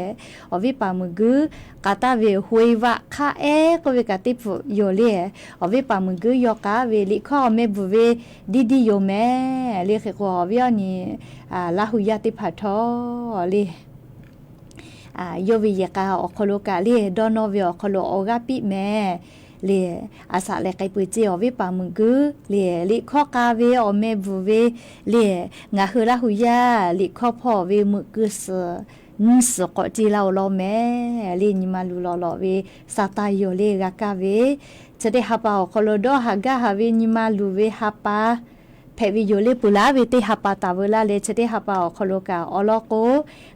awˬ viˉ paˍ muiˬ guiˇ k'a taˍ ve โหยหา hk'aˆ ehˉ k'oˆ ve kaꞈ teˇ pfuhꞈ yoˬ le. Awˬ viˉ paˍ muiˬ guiˇ yawˇ k'a ve liꞈ hkawˇ awˬ meh bvuhˬ ve diˇ diˇ yoˬ mehˍ le. Hk'e k'o awˬ viˉ awˬ nyi Laˇ hu yaˇ teˇ hpaˍ htawˇ le yawˇ ve yehˬ k'a awˬ hk'aw lo kaꞈ le dawˇ nawˇ ve awˬ hk'aw lo awˬ g'aˇ piˇ mehˍ le, a shaꞈ leh k'ai peuˬ ceˇ. Awˬ viˉ paˍ muiˬ guiˇ le liꞈ hkawˇ k'a ve awˬ meh bvuhˬ ve le, ngaˬ hui Laˇ hu yaˇ liꞈ hkawˇ hpawˇ ve meuꞈ keu suhˍ nyiˇ suhˍ k'awꞈ ce la-oˬ law mehˍ le. Nyi ma luˬ lawꞈ lawꞈ ve sa taˇ yoˬ le g'a kaˇ ve, chi teˇ ha pa awˬ hk'aw lo dawˇ haˍ gaˇ haˍ ve nyi ma luˬ ve ha pa hpehꞈ ve yoˬ le. Peuˬ laˉ ve teˇ ha pa taˍ veu laˇ leh, chi teˇ ha pa awˬ hk'aw lo kaꞈ awˬ lawn k'o,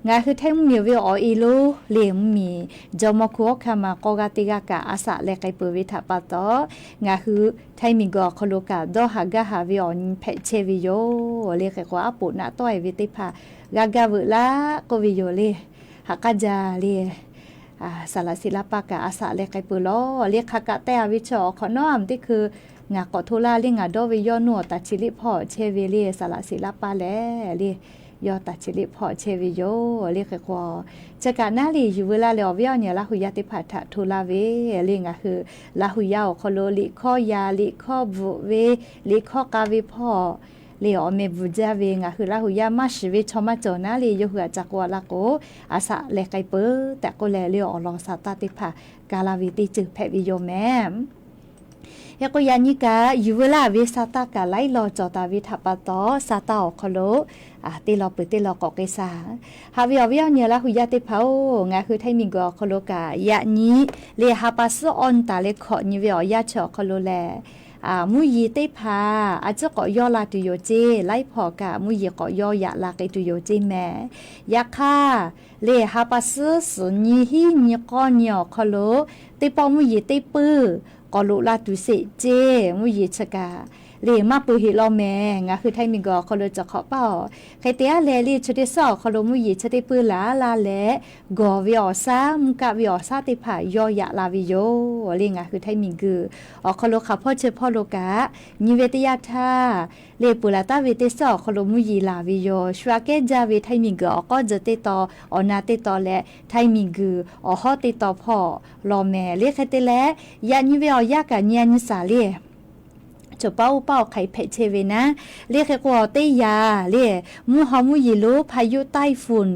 ngaˬ hui htaiˇ mvuhˇ miˬ ve awˬ e lonˉ le mvuhˇ miˬ jawˇmawˇ hku awˉ hkanˇ ma k'awˇ g'aˇ teˇ g'aˇ kaꞈ a shaꞈ leh k'ai peuˬ ve htaꞈ pa taw, ngaˬ hui htaiˇ miˬ guiˬ awˬ hk'aw lo kaꞈ dawˇ haˍ gaˇ haˍ ve awˬ nyi hpehꞈ chehˇ ve yoˬ le. Hk'e k'o aˉ poꞈ naꞈ tawˆ e ve teˇ hpaˍ g'a gaˇ veuꞈ laˇ k'oˆ ve yoˬ le. Haꞈ k'aˇ jaˇ le. Saˍ laꞈ shiˍ laˇ paˇ kaꞈ a shaꞈ leh k'ai peuˬ lawˬ le. Hk'aˬ kaꞈ teh a ve chi awˬ hk'awꞈ nawˉ a muˬ teˇ hkui ngaˬ k'awꞈ hto laˇ le, ngaˬ dawˇ ve yawˇ nuˇ awˬ taˍ chi liˇ hpawˇ chehˇ ve le, saˍ laꞈ shiˍ laˇ paˇ lehˬ le, yawˇ taˍ chi liˇ hpawˇ chehˇ ve yoˬ le. Hk'e k'o, chi kaꞈ naˉ le yuˬ veu laˇ leh awˬ viˉ awˬ nyi Laˇ hu yaˇ teˇ hpaˍ htaꞈ hto laˇ ve le. Ngaˬ hui Laˇ hu yaˇ awˬ hk'aw lo liꞈ hkawˇ yaꞈ, liꞈ hkawˇ bvuhꞈ ve, liꞈ hkawˇ k'a ve hpawˇ le awˬ meh bvuhˬ jaˇ ve ngaˬ hui Laˇ hu yaˇ maˇ shiˍ ve chaw maˇ cawˬ naˉ le, yawˇ hui htaꞈ ca k'oˆ a laˇ k'o, a shaꞈ leh k'ai peuˬ tehꞈ k'oˆ leh le awˬ lawn sha taˇ teˇ hpaˍ ka laˇ ve teˇ ceuˬ hpehꞈ ve yoˬ mehˍ. Hk'e k'o yaꞈ nyi kaꞈ yuˬ veu laˇ ve sa taˇ kaꞈ laiˉ law cawˬ taˍ ve htaꞈ pa taw, sa taˇ awˬ hk'aw lo teˇ law peuˬ teˇ law k'awꞈ k'ai shaˍ. Haꞈ ve awˬ viˉ awˬ nyi Laˇ hu yaˇ teˇ hpaˍ-oˬ, ngaˬ hui htaiˇ miˬ guiˬ awˬ hk'aw lo kaꞈ yaꞈ nyi le ha pa suhˉ awˇ nyi taˍ leh hkawꞈ nyi ve awˬ yanˇ chi awˬ hk'aw lo lehˬ, mvuhˇ yeˬ teˇ hpaˍ a ciˉ k'awꞈ yawˇ la tuˬ yoˬ ceˇ. Laiˉ hpaw kaꞈ mvuhˇ yeˬ k'awꞈ yawˇ yaꞈ la k'ai tuˬ yoˬ ceˇ mehˍ. Yaꞈ hk'aˇ, le ha pa suhˉ suhˍ nyi hiˉ nyi k'awˇ nyi awˬ hk'aw lo teˇ pawˆ mvuhˇ yeˬ teˇ puiˇ k'awꞈ loꞈ la tuˬ sheˍ ceˇ. Mvuhˇ yeˬ chi kaꞈ le maˇ peu heˆ law mehˍ. Ngaˬ hui htaiˇ miˬ guiˬ awˬ hk'aw lo cawˬ hk'awꞈ paˇ-oˬ, hk'e te aˉ leh le chi teˇ suhˉ awˬ hk'aw lo mvuhˇ yeˬ chi teˇ puiˇ laˬ laˇ leh, gawˬ ve awˬ shaˉ, mvuhˇ kaˆ ve awˬ shaˉ teˇ hpaˍ yawˇ yaꞈ la ve yoˬ le. Ngaˬ hui htaiˇ miˬ guiˬ awˬ hk'aw lo hk'aˬ hpawˇ chi hpawˇ lo kaꞈ nyi ve teˇ yanˇ htaˇ, le peuˬ laˬ taˍ ve teˇ suhˉ awˬ hk'aw lo mvuhˇ yeˬ laˬ ve yoˬ. Shu aꞈ kehˉ jaˇ ve htaiˇ miˬ guiˬ awˬ k'awˇ tzuhˬ teˇ taw, awˬ na teˇ taw leh htaiˇ miˬ guiˬ awˬ hawˉ teˇ taw hpawˇ law mehˍ le. Hk'e te leh, yaꞈ nyi ve awˬ yanˇ kaꞈ nyi a nyi shaˍ le. Cawˬ paˇ oˇ paˇ awˬ hk'aˬ hk'e hpehꞈ chehˇ ve naˉ le. Hk'e k'o teˇ yanˇ le, mvuhˇ haw mvuhˇ yeˬ lo พายุไต้ฝุ่น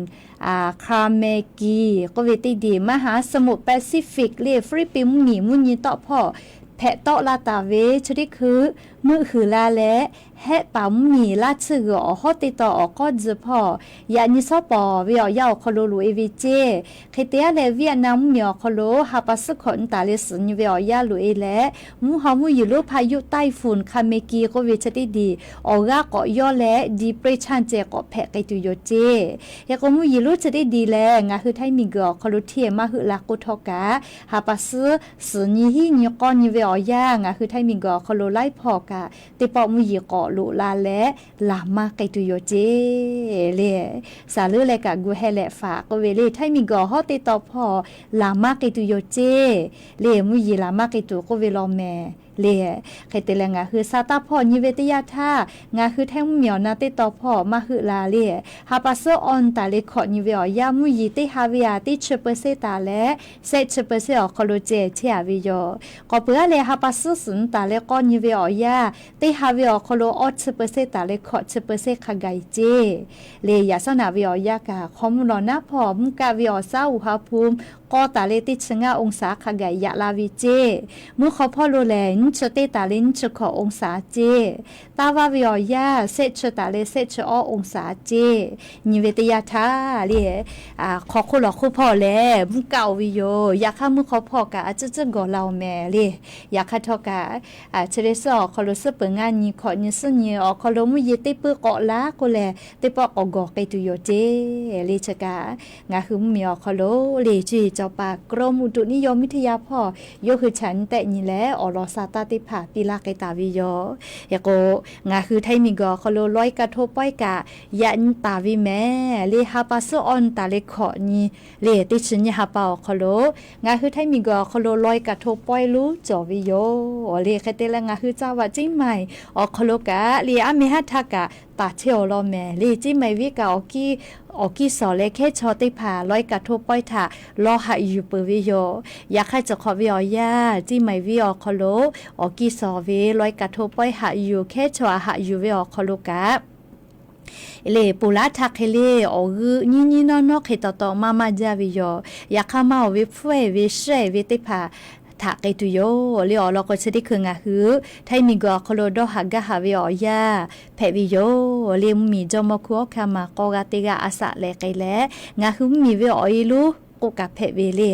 Kharmagee k'oˆ ve teˇ diˬ มหาสมุทรแปซิฟิก le Hpiˇliˇpiˆ mvuhˇ miˬ mvuhˇ nyi tawˆ hpawˇ hpehꞈ tawˆ la taˍ ve chi teˇ hkui meuˆ huiˍ la leh, hehˆ paˍ mvuhˇmiˬ laˇ tsuhˇ g'uiˬ awˬ hawˉ teˇ taw awˬ k'awˇ tcuh hpawˇ, yaꞈ nyi shawˉ pawˍ ve awˬ yanˇ awˬ hk'aw lo loꞈ e ve ceˇ. Hk'e te aˉ leh, Vietnam mvuhˇmiˬ awˬ hk'aw lo ha pa suhˉ hkawꞈ nyi taˍ leh suhˍ nyi ve awˬ yanˇ loꞈ e leh, mvuhˇ haw mvuhˇ yeˬ lonˉ hpaˇ yuˆ Typhoon Khameki k'oˆ ve chi teˇ diˬ awˬ g'aˇ k'awꞈ yawˇ leh, depression ceh k'awꞈ hpehꞈ k'ai tuˬ yoˬ ceˇ. Hk'e k'o, mvuhˇ yeˬ lonˉ chi teˇ diˬ lehˬ, ngaˬ hui htaiˇ miˬguiˬ awˬ hk'aw lo hteˇ maˇ heuˆ la k'oˆ htawˇ kaꞈ, ha pa suhˉ suhˍ nyi hiˉ nyi k'awˇ nyi ve awˬ yanˇ, ngaˬ hui htaiˇ miˬguiˬ awˬ hk'aw lo laiˉ hpawˇ kaꞈ teˇ pawˆ mvuhˇ yeˬ k'awꞈ loꞈ la leh, laˬ maˇ k'ai tuˬ yoˬ ceˇ le. Saˍ leuˉ leh kaꞈ gu heh leh faˍ k'oˆ ve le, htaiˇ miˬguiˬ awˬ hawˉ teˇ taw hpawˇ laˬ maˇ k'ai tuˬ yoˬ ceˇ le. Mvuhˇ yeˬ laˬ maˇ k'ai tuˬ k'oˆ ve law mehˍ le. Hk'e te leh, ngaˬ hui sa taˇ hpawˇ nyi ve teˇ yanˇ htaˇ, ngaˬ hui htaiˇ mvuhˇmiˬ awˬ na teˇ taw hpawˇ maˇ heuˆ la le. Ha pa suhˉ awˬ nyi taˍ leh hkawꞈ nyi ve awˬ yanˇ, mvuhˇ yeˬ teˇ ha ve aꞈ teˇ chi percent taˍ leh, shehˆ chi percent awˬ hk'aw lo ceh chehˇ a ve yoˬ. K'awꞈ peuˬ aˉ leh, ha pa suhˉ suhˍ nyi taˍ leh k'awˇ nyi ve awˬ yanˇ, teˇ ha ve awˬ hk'aw lo awˇ chi percent taˍ leh hkawꞈ chi percent hk'a gaˬ e ceˇ le. Yaꞈ shawˉ naꞈ ve awˬ yanˇ kaꞈ, hk'aw mvuhˇ lawˬ naˉ hpawˇ mvuhˇ kaˆ ve awˬ shaˉ uˬ ha hpu k'awˇ taˍ leh teˇ chi ngaˇ องศา hk'a gaˬ yaꞈ la ve ceˇ. Mvuhˇ hk'aw hpawˇ lo lehˬ, nyiˇ chi teˇ taˍ leh nyiˇ chi hkawꞈ องศา ceˇ. Taˇ vaˇ ve awˬ yanˇ, shehˆ chi taˍ leh shehˆ chi awˇ องศา ceˇ. Nyi ve teˇ yanˇ htaˇ le, hk'aw hk'oˆ lawˬ hk'oˆ hpawˇ lehˬ mvuhˇ kaˆ oˬ ve yoˬ. Yaꞈ hk'aˇ, mvuhˇ hk'aw hpawˇ kaꞈ a ciˉ ciˉ gawˬ la oˬ mehˍ le. Yaꞈ hk'aˇ htawˇ kaꞈ, chi teˇ suhˉ awˬ hk'aw lo suhˉ peuˬ ngaˇ nyi hkawꞈ nyi suhˉ nyi awˬ hk'aw lo mvuhˇ yeˬ teˇ puiˉ k'awꞈ laˇ k'oˆ leh, teˇ pawˆ k'awꞈ gawˬ k'ai tuˬ yoˬ ceˇ le. Chi kaꞈ, ngaˬ hui mvuhˇmiˬ awˬ hk'aw lo le, cuˇ yiˍ cawˬ paˍ กรมอุตุนิยมวิทยา hpawˇ yawˇ hui chaꞈ nyi tehˆ nyi leh, awˬ lawn sa taˇ teˇ hpaˍ piˇ laˇ k'ai taˍ ve yoˬ. Hk'e k'o, ngaˬ hui htaiˇ miˬguiˬ awˬ hk'aw lo ลอยกระทง pawehˇ kaꞈ yaꞈ nyi taˍ ve mehˍ le. Ha pa suhˉ awˬ nyi taˍ leh hkawꞈ nyi le, teˇ chi nyiˇ ha pa awˬ hk'aw lo ngaˬ hui htaiˇ miˬguiˬ awˬ hk'aw lo ลอยกระทง pawehˇ lonˉ cawˬ ve yoˬ le. Hk'e te leh, ngaˬ hui caˇ vaꞈ Ciˉ maiˍ awˬ hk'aw lo kaꞈ le, aˉ meh haˉ htaˇ kaꞈ taˍ chehˇ awˬ lawn mehˍ le. Ciˉ maiˍ venˇ kaꞈ awˬ kiˇ sawˍ leh hkehˉ chaw teˇ hpaˍ ลอยกระทง pawehˇ htaꞈ lawˇ haꞈ yuˬ peuˬ ve yoˬ. Yaꞈ hk'aˇ, cawˬ hk'awꞈ ve awˬ yanˇ, Ciˉ maiˍ venˇ awˬ hk'aw lo awˬ kiˇ sawˍ ve ลอยกระทง pawehˇ haꞈ yuˬ hkehˉ chaw haꞈ yuˬ ve awˬ hk'aw lo kaꞈ le, ponˬ laˇ htaˇ hk'e le, awˬ g'euˆ nyiˇ nyiˇ nawˉ nawˉ hk'e taw taw maˇ maˇ jaˇ ve yoˬ. Yaꞈ hk'aˇ, maˇ oˬ ve hpfuhˇ e ve shiˉ e ve teˇ hpaˍ htaꞈ k'ai tuˬ yoˬ le. Awˬ lawn k'o, chi teˇ hkui ngaˬ hui htaiˇ miˬguiˬ awˬ hk'aw lo dawˇ haˍ gaˇ haˍ ve awˬ yanˇ hpehꞈ ve yoˬ le. Mvuhˇmiˬ jawˇmawˇ hkui awˉ hkanˇ maˬ k'aw g'a teˇ g'aˇ a shaꞈ leh k'ai leh, ngaˬ hui mvuhˇmiˬ ve awˬ e lonˉ k'oˆ kaꞈ hpehꞈ ve le.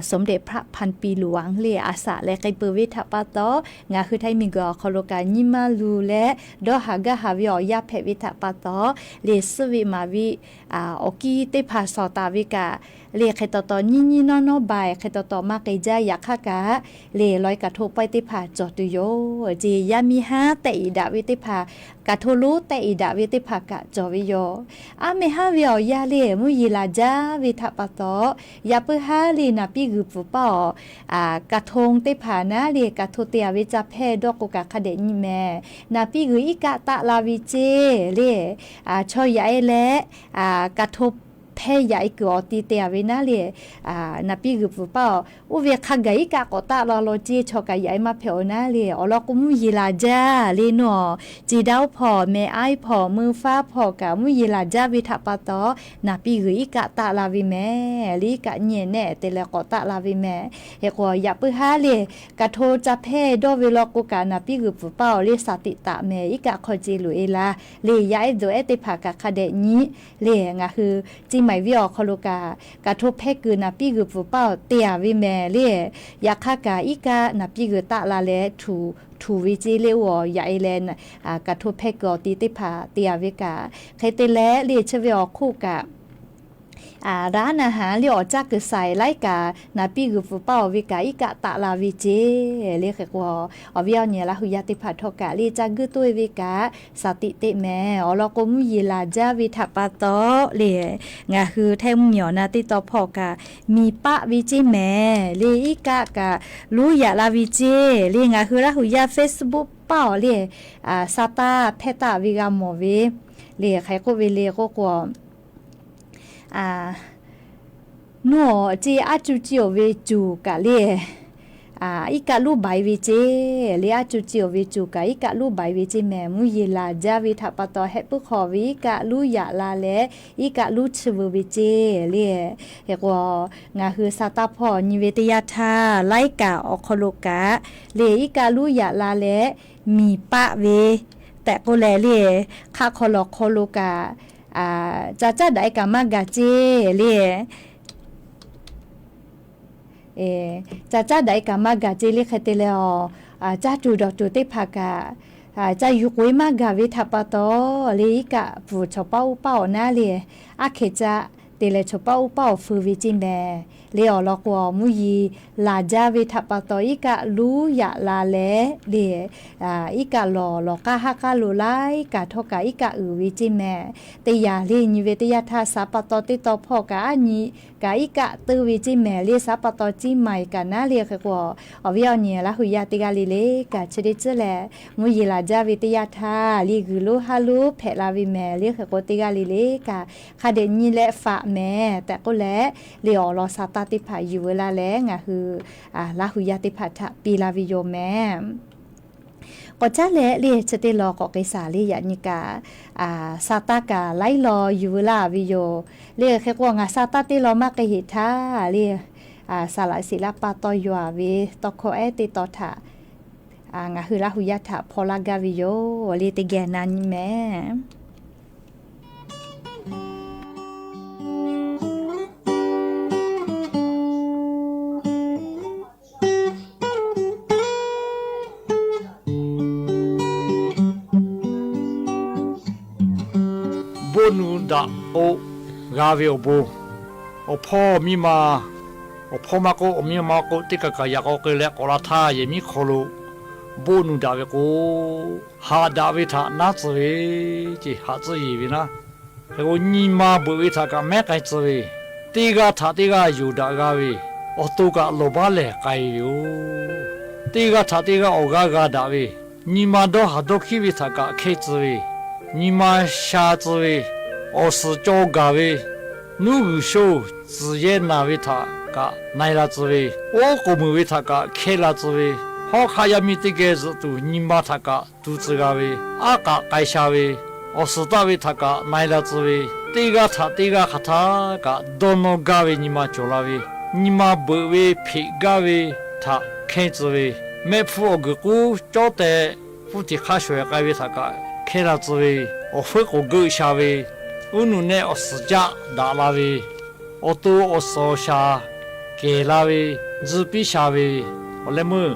Sawˉ deꞈ hpaˆ hpanˍ piˍ luˬ aˬ le, a shaꞈ leh k'ai peuˬ ve htaꞈ pa taw, ngaˬ hui htaiˇ miˬguiˬ awˬ hk'aw lo kaꞈ nyi maˇ luˬ leh, dawˇ haˍ gaˇ haˍ ve awˬ yanˇ hpehꞈ ve htaꞈ pa taw le, suhˉ ve maˍ ve awˬ kiˇ teˇ hpaˍ sawˍ taˍ ve kaꞈ le, hk'e taw taw nyiˇ nyiˇ nawˉ nawˉ baiˬ hk'e taw taw maˇ k'ai jaˇ. Yaꞈ hk'aˇ kaꞈ le, ลอยกระทง pawehˇ teˇ hpaˍ cawˬ tuˬ yoˬ ceˇ. Yaˇ miˇ haˉ tehˆ iˍ daꞈ ve teˇ hpaˍ, กระทง lonˉ tehˆ iˍ daꞈ ve teˇ hpaˍ kaꞈ cawˬ ve yoˬ. Aˉ meh haˉ ve awˬ yanˇ le, mvuhˇ yeˬ laˬ jaˇ ve htaꞈ pa taw, yaꞈ puiˉ haˉ le, naˍ piˇ g'uiˬ pfuhˍ paˇ awˬ กระทง teˇ hpaˍ naˉ le, กระทง te a ve ca hpehˇ dawˇ k'o kaꞈ hk'a dehꞈ nyi mehˍ. Naˍ piˇ g'uiˬ iˉ kaˆ taˆ la ve ceˇ le. Chaw yaꞈ e leh กระทง hpehˇ yaꞈ e kuiˬ awˬ ti te a ve naˉ le, naˍ piˇ g'uiˬ pfuhˍ paˇ awˬ oˇ ve hk'a gaˬ iˉ kaˆ k'awꞈ taˆ la law ceˇ. Chaw kaꞈ yaꞈ e maˇ hpehꞈ oˬ naˉ le. Awˬ lawn k'o, mvuhˇ yeˬ laˬ jaˇ le nawˬ, ceˬ daˇ oˇ hpawˇ, mehˍ aiˉ hpawˇ, meuˇ faˉ hpawˇ kaꞈ mvuhˇ yeˬ laˬ jaˇ ve htaꞈ pa taw, naˍ piˇ g'uiˬ iˉ kaˆ taˆ la ve mehˍ le. Iˉ kaˆ nyi nehˆ te leh k'awꞈ taˆ la ve mehˍ. Hk'e k'o, yaꞈ puiˉ haˉ le, กระทง ca hpehˇ dawˇ ve law k'o kaꞈ, naˍ piˇ g'uiˬ pfuhˍ paˇ awˬ le shaˍ tiꞈ taˍ mehˍ. Iˉ kaˆ hk'aw ce loꞈ e la le, yaꞈ e dawˬ ehˉ teˇ hpaˍ kaꞈ hk'a dehꞈ nyi le. Ngaˬ hui Ciˉ maiˍ venˇ awˬ hk'aw lo kaꞈ, กระทง hpehˇ kuiˬ naˍ piˇ g'uiˬ pfuhˍ paˇ awˬ te a ve mehˍ le. Yaꞈ hk'aˇ kaꞈ, iˉ kaˆ naˍ piˇ g'uiˬ taˆ la leh htuꞈ htuꞈ ve ceˇ le. Oˇ awˬ yaꞈ e leh, กระทง hpehˇ kuiˬ awˬ ti teˇ hpaˍ te a ve kaꞈ, hk'e te leh le, chi ve awˬ hk'oˆ kaꞈ, raˉ naˍ haˍ le, awˬ caˇ kuiˬ saiˍ laiˉ kaꞈ naˍ piˇ g'uiˬ pfuhˍ paˇ awˬ ve kaꞈ iˉ kaˆ taˆ la ve ceˇ le. Hk'e k'o, awˬ viˉ awˬ nyi Laˇ hu yaˇ teˇ hpaˍ htawˇ kaꞈ le, ca guiˇ toˇ e ve kaꞈ shaˍ tiꞈ teꞈ mehˍ. Awˬ lawn k'o, mvuhˇ yeˬ laˬ jaˇ ve htaꞈ pa taw le, ngaˬ hui htaiˇ mvuhˇmiˬ awˬ na teˇ taw hpawˇ kaꞈ miˬ paˆ ve ceˇ mehˍ le. Iˉ kaˆ kaꞈ lonˉ yaꞈ la ve ceˇ le. Ngaˬ hui Laˇ hu yaˇ Facebook paˇ awˬ le, sa taˇ hpehˇ taˆ ve g'a mawˬ ve le. Hk'e k'oˆ ve le k'oˆ k'o, nuˇ awˬ ceˇ aˉ cuˇ ciˇ oˬ ve cuˬ kaꞈ le, Iˉ kaˆ luˉ baiˍ ve ceˇ le, aˉ cuˇ ciˇ awˬ ve cuˬ kaꞈ iˉ kaˆ luˉ baiˍ ve ceˇ mehˍ. Mvuhˇ yeˬ laˬ jaˇ ve htaꞈ pa taw heh puiˉ hk'aw ve iˉ kaˆ luˉ yaꞈ la leh, iˉ kaˆ luˉ chi veu ve ceˇ le. Hk'e k'o, ngaˬ hui sa taˇ hpawˇ nyi ve teˇ yanˇ htaˇ laiˉ kaꞈ awˬ hk'aw lo kaꞈ le, iˉ kaˆ luˉ yaꞈ la leh miˬ paˆ ve tehꞈ k'oˆ leh le, hk'aˆ hk'aw lawˬ hk'aw lo kaꞈ ca caˉ daꞈ e kaꞈ maˇ gaˬ ceˇ le. Ca caˉ daꞈ e kaꞈ maˇ gaˬ ceˇ le. Hk'e te leh, caˇ tuˬ dawˬ tuˬ teˇ hpaˍ kaꞈ ca yuˬ k'oꞈ e maˇ gaˬ ve htaꞈ pa taw le, iˉ kaˆ pfuhˍ chawˬ paˆ uˉ paˆ awˬ naˉ le, aˉ hkeh caˆ te leh chawˬ paˆ uˉ paˆ awˬ feu ve ceˇ mehˍ le. Awˬ lawn k'o, mvuhˇ yeˬ laˬ jaˇ ve htaꞈ pa taw iˉ kaˆ luˉ yaꞈ la leh le, iˉ kaˆ lawˬ lawˬ k'aˇ haˉ k'aˇ lo laiˉ kaꞈ htawˇ kaꞈ iˉ kaˆ uiˍ ve ceˇ mehˍ. Teˇ yanˇ le nyi ve teˇ yanˇ htaˇ sa pa taw teˇ taw hpawˇ kaꞈ aˉ nyi kaꞈ iˉ kaˆ teuˇ ve ceˇ mehˍ le. Sa pa taw ciˇ maiˍ kaꞈ naˉ le. Hk'e k'o, awˬ viˉ awˬ nyi Laˇ huˍ yaˇ teˇ g'aˇ le le kaꞈ chi teˇ ceuˬ lehˬ, mvuhˇ yeˬ laˬ jaˇ ve teˇ yanˇ htaˇ le g'uiˬ lonˉ haˉ lonˉ hpehꞈ la ve mehˍ le. Hk'e k'o, teˇ g'aˇ le le kaꞈ hk'a dehꞈ nyi leh faꞈ mehˍ tehꞈ k'oˆ leh, le awˬ lawn sa taˇ teˇ hpaˍ yuˬ veu la leh ngaˬ hui Laˇ huˍ yaˇ teˇ hpaˍ htaꞈ piˇ la ve yoˬ mehˍ. K'awꞈ caˉ leh le chi teˇ lawn k'awꞈ k'ai shaˍ le. Yaꞈ nyi kaꞈ sa taˇ kaꞈ laiˉ lawn yuˬ veu laˇ ve yoˬ le. Hk'e k'o, ngaˬ sa taˇ teˇ lawn maˇ k'ai heꞈ htaˇ le, saˍ laꞈ siˍ laˇ pa taw yaw a ve tawˇ hkawˇ ehˉ teˇ taw htaꞈ ngaˬ hui Laˇ huˍ yaˇ htaꞈ hpaw laˇ gaˇ ve yoˬ le. Teˇ geh na nyi mehˍ. Boˆ nu daꞈ k'o g'a ve awˬ bon, awˬ hpawˇ miˇ ma, awˬ hpawˇ maˇ k'oˆ, awˬ miˇ ma maˇ k'oˆ, teˇ kaˬ kaˬ yaꞈ k'aw k'ai leh k'awꞈ la htaˇ, yehˬ miˉ hk'aw lo boˆ nu daꞈ ve k'o, haꞈ daꞈ ve htaꞈ naˉ tcuh ve ceˇ, haꞈ tcuhˇ yeˬ ve naˉ. Hk'e k'o, nyi ma beuꞈ ve htaꞈ kaꞈ mehˉ k'ai tcuh ve, teˇ g'aˇ htaꞈ teˇ g'aˇ yonˍ daꞈ g'a ve, awˬ to kaꞈ lawˬ baˉ lehˬ k'ai ve yoˬ. Teˇ g'aˇ htaꞈ teˇ g'aˇ awˬ g'aˇ g'a daꞈ ve, nyi ma dawˇ haˍ dawˇ hkiˉ ve htaꞈ kaꞈ hkehˇ tcuh ve, nyi ma sha tcuh ve, awˬ suhˍ caw gaˬ ve, nuˉ g'uiˬ sho tcuhˍ yehˇ naˬ ve htaꞈ kaꞈ na e la tcuh ve, oˉ k'oˍ meuˍ ve htaꞈ kaꞈ hkehˇ la tcuh ve, hawˉ hk'aˆ yaˇ miˇ teˇ geh zuhꞈ tuˬ nyi ma htaꞈ kaꞈ tu tcuh g'a ve, aˉ k'aꞈ k'ai sha ve, awˬ suhˍ taˆ ve htaꞈ kaꞈ na e la tcuh ve, teˇ g'aˇ htaꞈ teˇ g'aˇ hk'aˬ htaˇ kaꞈ dawˇ nawˇ gaˇ ve nyi ma cawˬ la ve, nyi ma beuꞈ ve hpeꞈ gaˇ ve htaꞈ hkehˇ tcuh ve, mehˆ hpfuhˇ awˬ guiˬ k'uˉ cawˉ teh hpfuhˇ tiꞈ hk'aˇ shawˍ e k'ai ve htaꞈ kaꞈ hkehˇ la tcuh ve, awˬ feuˉ k'oˍ geuˆ sha ve, uˉ nuˬ nehˆ awˬ suhˍ jaˆ daꞈ la ve, awˬ to awˬ suhˍ awˬ shaˍ kehˬ la ve, tzuh piˇ sha ve, awˬ leh meuˇ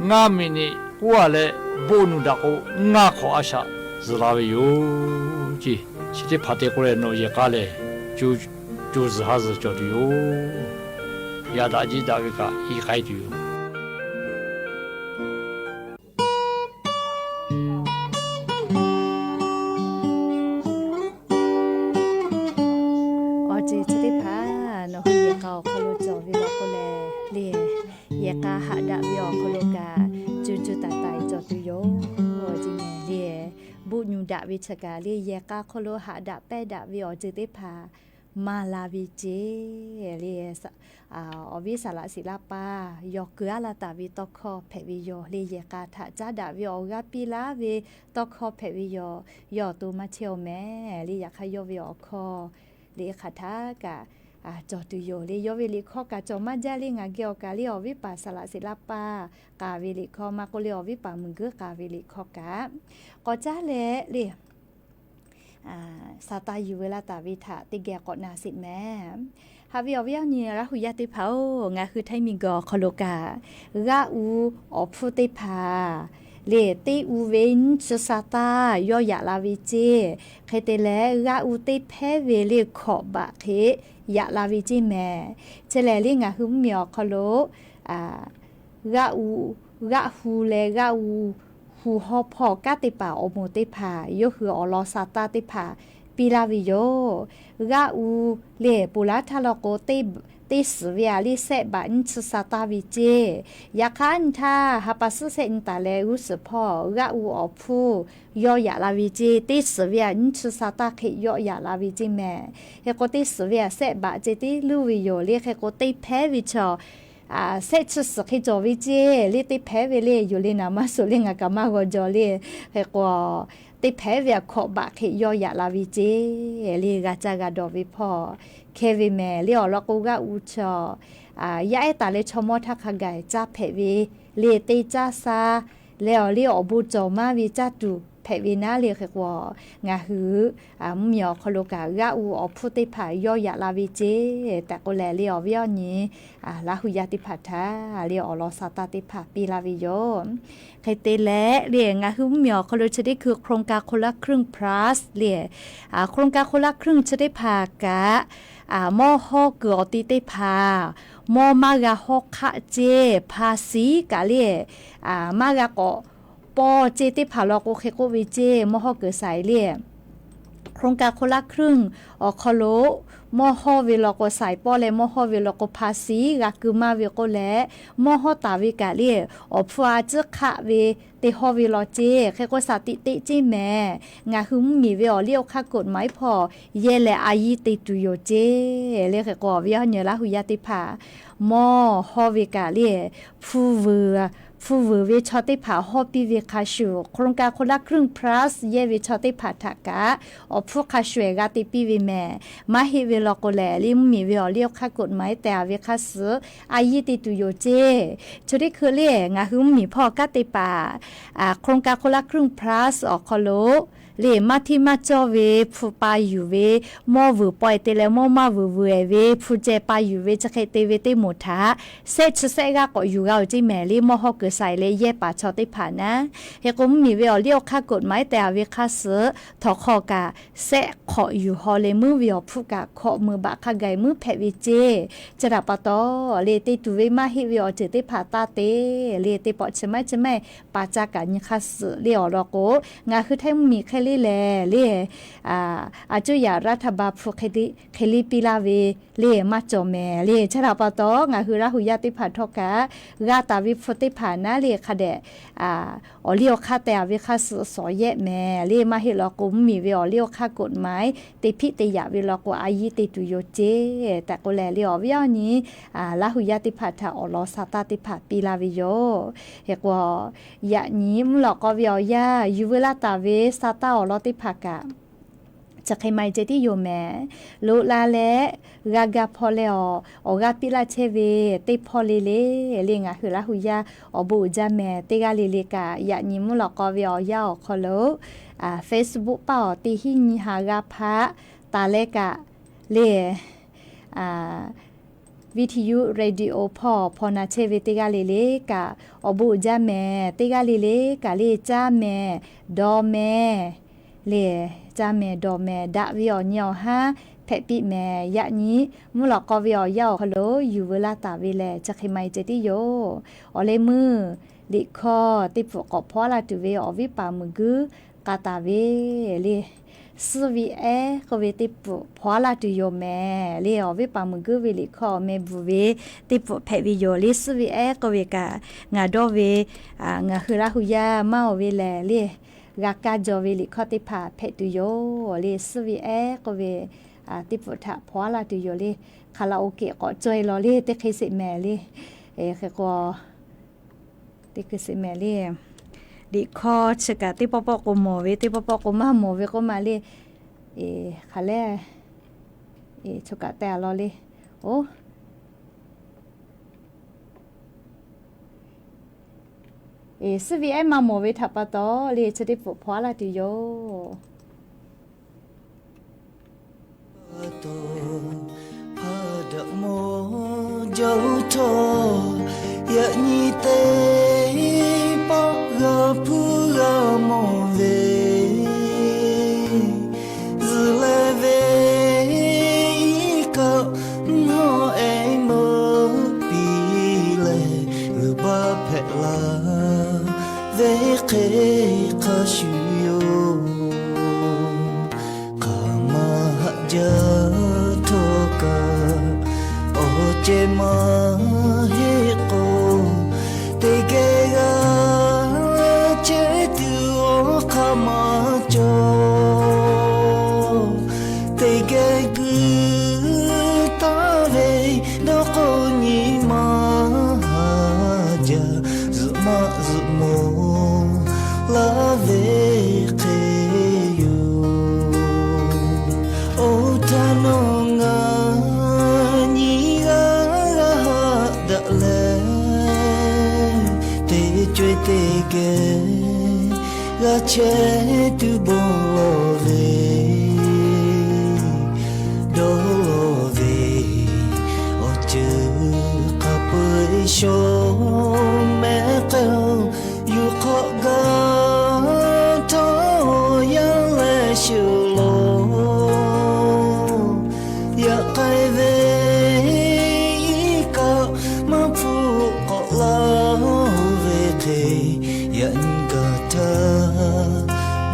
ngaˇ miˬ niꞈ k'oˆ a leh, boˆ nu daꞈ k'o ngaˇ hk'awꞈ a shaꞈ zuhˬ la ve yoˬ ceˇ. Chi teˇ hpaˍ te k'o leh nawˬ yehˬ k'a lehˬ, co zuhˬ ha zuhˬ cawˬ tuˬ yoˬ. Yaꞈ daꞈ jiˆ daꞈ ve kaꞈ i k'ai tuˬ yoˬ. Awˬ ceuˬ chi teˇ hpaˍ nawˬ hui yehˬ k'a awˬ hk'aw lo cawˬ ve law k'o leh le, yehˬ k'a haꞈ daꞈ ve awˬ hk'aw lo kaꞈ, co co taiˍ taiˍ cawˬ tuˬ yoˬ. Awˬ ceuˬ le, boˆ nyu daꞈ ve chi kaꞈ le, yehˬ k'a hk'aw lo haꞈ daꞈ pehˇ daꞈ ve awˬ ceuˬ teˇ hpaˍ maˇ la ve ceˇ le. Awˬ viˉ saˍ laꞈ siˍ laˇ paˍ yawˬ keu aˉ laˇ taˍ ve tawˇ hkawˇ hpehꞈ ve yoˬ le. Yehˬ k'a htaꞈ caˉ daꞈ ve awˬ g'aˇ piˇ laˇ ve tawˇ hkawˇ hpehꞈ ve yoˬ. Yawˇ awˬ to maˇ chehˇ-oˬ mehˍ le. Yaꞈ hk'aˇ yawˇ ve awˬ hkawˇ le hk'aˬ htaˇ kaꞈ cawˬ tuˬ yoˬ le. Yawˇ ve liꞈ hkawˇ kaꞈ cawˬ maˇ jaˇ le. Ngaˬ geh awˬ kaꞈ le awˬ viˉ paˍ saˍ laꞈ siˍ laˇ paˍ k'aˍ ve liꞈ hkawˇ maˇ k'oˆ le, awˬ viˉ paˍ mui guiˇ k'aˍ ve liꞈ hkawˇ kaꞈ k'awꞈ caˉ leh le, saˍ taˍ yuˬ veu laˇ taˍ ve htaꞈ teˇ geh k'awꞈ na sheˍ mehˍ. Haꞈ ve awˬ viˉ awˬ nyi Laˇ huˍ yaˇ teˇ hpaˍ-oˬ, ngaˬ hui htaiˇ miˬ guiˬ awˬ hk'aw lo kaꞈ g'aˆ u awˬ hpfuhˇ teˇ hpaˍ le, teˇ u ve nyiˇ chi sa taˇ yawˇ yaꞈ la ve ceˇ. Hk'e te leh g'aˆ u teˇ hpehˇ ve le hkawꞈ baꞈ hk'e yaꞈ la ve ceˇ mehˍ. Chi lehˬ le ngaˬ hui mvuhˇ miˬ awˬ hk'aw lo g'aˆ u, g'aˆ hu leh g'aˆ u hu hawˇ hpawˇ kanˉ te paˍ awˬ moˍ teˇ hpaˍ yawˇ hui awˬ lawn sa taˇ teˇ hpaˍ piˇ laˇ ve yoˬ. G'aˆ u le ponˬ laˇ htaˇ law k'o, teˇ suhˍ ve a le sehˆ baꞈ nyiˇ chi sa taˇ ve ceˇ. Yaꞈ hk'aˇ nyi htaˇ ha pa suhˉ sehˆ nyi taˍ leh g'uˇ suhˍ hpawˇ g'aˆ u awˬ hpfuhˇ yawˇ yaꞈ la ve ceˇ. Teˇ suhˍ ve a nyiˇ chi sa taˇ hk'e yawˇ yaꞈ la ve ceˇ mehˍ. Hk'e k'o teˇ suhˍ ve a sehˆ baꞈ ceˇ teˇ luˇ ve yoˬ le. Hk'e k'o teˇ hpehˇ ve chaw shehˆ chi suhˍ hk'e cawˬ ve ceˇ le. Teˇ hpehꞈ ve le, yuˬ le naˍ maˇ suhˍ le, ngaˬ kaꞈ maˇ g'aw jaw le. Hk'e k'o, teˇ hpehꞈ ve hkawꞈ baꞈ hk'e yawˇ yaꞈ la ve ceˇ le. G'a caˇ g'a dawˬ ve hpawˇ hkeh ve mehˍ le. Awˬ lawn k'o, g'aˆ u chaw yaˇ ehˉ taˍ leh chaw mawˇ htaˇ hk'a gaˬ caˇ hpehꞈ ve le. Teˇ caˇ sha leh awˬ le awˬ bon cawˬ maˇ ve caˇ tuˬ hpehꞈ ve naˉ le. Hk'e k'o, ngaˬ hui mvuhˇmiˬ awˬ hk'aw lo kaꞈ g'aˆ u awˬ hpfuhˇ teˇ hpaˍ yawˇ yaꞈ la ve ceˇ tehꞈ k'oˆ leh le, awˬ viˉ awˬ nyi Laˇ hu yaˇ teˇ hpaˍ htaꞈ le awˬ lawn sa taˇ teˇ hpaˍ piˇ laˇ ve yoˬ. Hk'e te leh le, ngaˬ hui mvuhˇmiˬ awˬ hk'aw lo chi teˇ hkui โครงการคนละครึ่ง plus le, โครงการคนละครึ่ง chi teˇ hpaˍ kaꞈ, mawˇ hawˇ kuiˬ awˬ ti teˇ hpaˍ mawˇ maˇ g'a hawˇ hk'aˆ ceˇ, hpa siˉ kaꞈ le maˇ g'a k'awꞈ pawˇ ceˇ. Teˇ hpaˍ law k'o hk'e k'oˆ ve ceˇ, mawˇ hawˇ kuiˬ saiˍ le โครงการคนละครึ่ง awˬ hk'aw lo mawˇ hawˇ ve law k'o, saiˍ pawˇ leh mawˇ hawˇ ve law k'o, hpa siˉ g'a keu maˇ ve k'oˆ leh, mawˇ hawˇ taˍ ve kaꞈ le awˬ hpfuhˇ a ciˉ hk'aˆ ve teˇ hawˇ ve law ceˇ. Hk'e k'o, shaˍ tiꞈ teꞈ ceˇ mehˍ. Ngaˬ hui mvuhˇmiˬ ve awˬ liˇ awˬ hk'aˇ กฎหมาย hpawˇ yehˇ leh a yiˇ te tuˬ yoˬ ceˇ le. Hk'e k'o, awˬ viˉ awˬ nyi Laˇ hu yaˇ teˇ hpaˍ mawˇ hawˇ ve kaꞈ le hpu vuiˬ ve chaw teˇ hpaˍ hawˇ piˇ ve hk'a shuˍ, โครงการคนละครึ่ง plus yehˇ ve chaw teˇ hpaˍ htaꞈ kaꞈ awˬ hpfuhˇ hk'a shuˍ ehˍ g'a te piˇ ve mehˍ. Maˇ heˆ ve law k'o lehˬ, le mvuhˇmiˬ ve awˬ liˇ awˬ hk'aˇ กฎหมาย tehˬ a ve hk'a suhˍ a yiˇ te tuˬ yoˬ ceˇ. Chi teˇ hkui le ngaˬ hui mvuhˇmiˬ hpawˇ kanˉ te paˍ โครงการคนละครึ่ง plus awˬ hk'aw lo le maˇ hteˇ maˇ cawˇ ve hpu pa yuˬ ve, mawˇ vuiˬ pawehˇ te leh mawˇ maˇ vuiˬ vuiˬ ehˍ ve hpu ceh pa yuˬ ve chi hk'e te ve teˇ moˍ htaꞈ shehˆ chi shehˆ g'aˇ k'awꞈ yuˬ g'a oˬ ceˇ mehˍ le, mawˇ hawˇ kuiˬ saiˍ leh yehˇ paˍ chaw teˇ hpaˍ naˉ. Hk'e k'o, mvuhˇmiˬ ve awˬ liˇ awˬ hk'aˇ กฎหมาย tehˬ a ve hk'a suhˍ htawnˍ hk'aw kaꞈ shehˆ hk'awꞈ yuˬ haw leh muiˉ ve awˬ hpfuhˇ kaꞈ hkawꞈ meuˍ baꞈ hk'a gaˬ muiˉ hpehꞈ ve ceˇ. Chi htaꞈ pa taw le, te tuˬ ve maˇ heˆ ve awˬ ceuˬ teˇ hpaˍ taˇ te le, teˇ pawˆ chi maˇ chi maˇ pa caˇ kaꞈ nyi hk'aˇ suhˍ le awˬ lawn k'o, ngaˬ hui Htaiˇ mvuhˇmiˬ hk'e le lehˬ le, a cuˇ yaꞈ รัฐบาล hpu hk'e le piˇ laˇ ve le maˇ cawˬ mehˍ le. Chi htaꞈ pa taw, ngaˬ hui Laˇ hu yaˇ teˇ hpaˍ htawˇ kaꞈ g'a taˍ ve hpu teˇ hpaˍ naˉ le hk'a dehꞈ awˬ liˇ awˬ hk'aˇ tehˬ a ve hk'a suhˍ sawˍ yehˆ mehˍ le. Maˇ heˆ law k'o, mvuhˇmiˬ ve awˬ liˇ awˬ hk'aˇ กฎหมาย te hpiˆ te yaꞈ ve law k'o, a yiˇ te tuˬ yoˬ ceˇ tehꞈ k'oˆ leh le, awˬ viˉ awˬ nyi Laˇ hu yaˇ teˇ hpaˍ htaꞈ awˬ lawn sa taˇ teˇ hpaˍ piˇ laˇ ve yoˬ. Hk'e k'o, yaꞈ nyi mvuhˇ lawꞈ k'aw ve awˬ yanˇ yuˬ veu laˇ taˍ ve sa taˇ awˬ lawn teˇ hpaˍ kaꞈ chi hk'e ma e ceh tiˉ yoˬ mehˍ. Loꞈ la leh g'a ga hpaw leh awˬ, awˬ g'aˇ piˇ laˇ chehˇ ve teˇ hpawˇ le le, le ngaˬ hui Laˇ hu yaˇ awˬ bon uiˍ jaˇ mehˍ. Teˇ g'aˇ le le kaꞈ yaꞈ nyi mvuhˇ lawꞈ k'aw ve awˬ yanˇ awˬ hk'aw lo Facebook paˇ awˬ teˇ hinˉ nyi ha g'a hpaˆ taˍ leh kaꞈ le, vithi radio hpawˇ hpaw na chehˇ ve teˇ g'aˇ le le kaꞈ awˬ bon uiˍ jaˇ mehˍ. Teˇ g'aˇ le le kaꞈ le caˇ mehˍ, dawˬ mehˍ le, caˇ mehˍ dawˬ mehˍ daꞈ ve awˬ nyi awˬ haˉ hpehꞈ piˇ mehˍ. Yaꞈ nyi mvuhˇ lawꞈ k'aw ve awˬ yanˇ awˬ hk'aw lo yuˬ veu laˇ taˍ ve lehˬ chi hk'e ma e ceh tiˉ yoˬ. Awˬ leh meuˇ liꞈ hkawˇ teˇ pfuhꞈ k'awꞈ hpaw laˇ tuˬ ve awˬ viˉ paˍ meuˍ guiˇ k'a taˍ ve le, suhˉ ve ehˉ k'oˆ ve teˇ pfuhꞈ hpaw laˇ tuˬ yoˬ mehˍ le. Awˬ viˉ paˍ meuˍ guiˇ ve liꞈ hkawˇ awˬ meh bvuhˬ ve teˇ pfuhꞈ hpehꞈ ve yoˬ le. Suhˉ ve ehˉ k'oˆ ve kaꞈ ngaˬ dawˇ ve ngaˬ hui Laˇ hu yaˇ maˇ oˬ ve lehˬ le, g'a kaˇ jaw ve liꞈ hkawˇ teˇ hpaˍ hpehꞈ tuˬ yoˬ le. Suhˉ ve ehˉ k'oˆ ve teˇ pfuhꞈ htaꞈ hpaw laˇ tuˬ yoˬ le. Hk'aˬ laꞈ oˬ kehˬ k'awꞈ caweh law le, teˇ hk'e sheˍ mehˍ le. Hk'e k'o, teˇ hk'e sheˍ mehˍ le. Liꞈ hkawˇ chi kaꞈ teˇ pawˆ pawˆ k'o mawˬ ve, teˇ pawˆ pawˆ k'o maˇ mawˬ ve k'oˆ ma le. Hk'aˬ lehˬ, choˬ kaꞈ te a law le. Oˬ, suhˉ ve ehˉ maˇ mawˬ ve htaꞈ pa taw le, chi teˇ pfuhꞈ hpaw laˇ tuˬ yoˬ. Hpa daꞈ mawˬ jaˇ htawˇ, yaꞈ nyi teˇ pawˆ g'a hpuˇ g'a mawˬ ve, zuhˬ leh ve iˉ kaˆ mvuhˇ ehˉ meuˇ piˇ leh, g'uiˬ baˆ hpehꞈ la ve hk'e hk'a shuˍ yoˬ. Hk'aˬ ma haꞈ jaˇ htawˇ kaꞈ, awˬ ceh maˇ heˆ k'o, teˇ geh g'a chehˇ tuˬ awˬ hk'aˇ maˇ cawˬ. Teˇ geh guiˬ taˍ ve dawˇ k'o nyi ma chehˇ tuˬ bon lawˬ ve, dawˇ lawˬ ve, awˬ ceuˬ hk'a peu-eˬ shaw mehˆ k'ai-oˬ. Yuˬ hk'awꞈ gaˇ htawˇ yaˇ leh shuˍ lawˬ, yaꞈ k'ai ve iˉ kaˆ maˇ hpfuhˆ k'awꞈ laˇ ve hk'e, yaꞈ nyi gaˬ htaˇ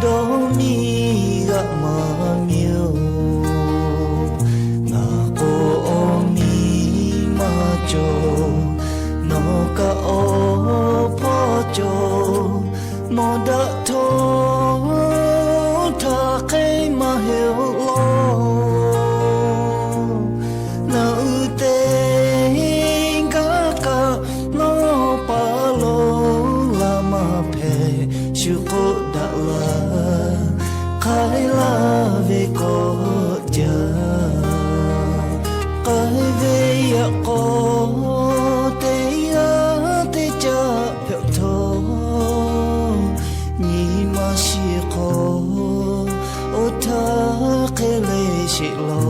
dawˇ miˇ g'aꞈ maˇ miˇ-oˬ. Ngaˬ k'o awˬ miˇ maˇ cawˬ, nawˬ kaꞈ awˬ hpawˇ cawˬ, mawˬ daꞈ htawˇ htaˇ hk'e maˇ heˆ-oˬ lawˬ. Naˬ uiˍ teˇ g'aˇ kaꞈ nawˬ pa lo laˇ maˇ hpehꞈ, shu k'oˆ daꞈ laˇ, k'ai laˇ ve k'awꞈ jaˇ. K'ai ve yaꞈ k'aw teˇ g'aˇ teˇ caˆ hpehꞈ htawˇ, nyi ma shiˍ hk'aw oˇ htaˇ hk'e le sheˍ law.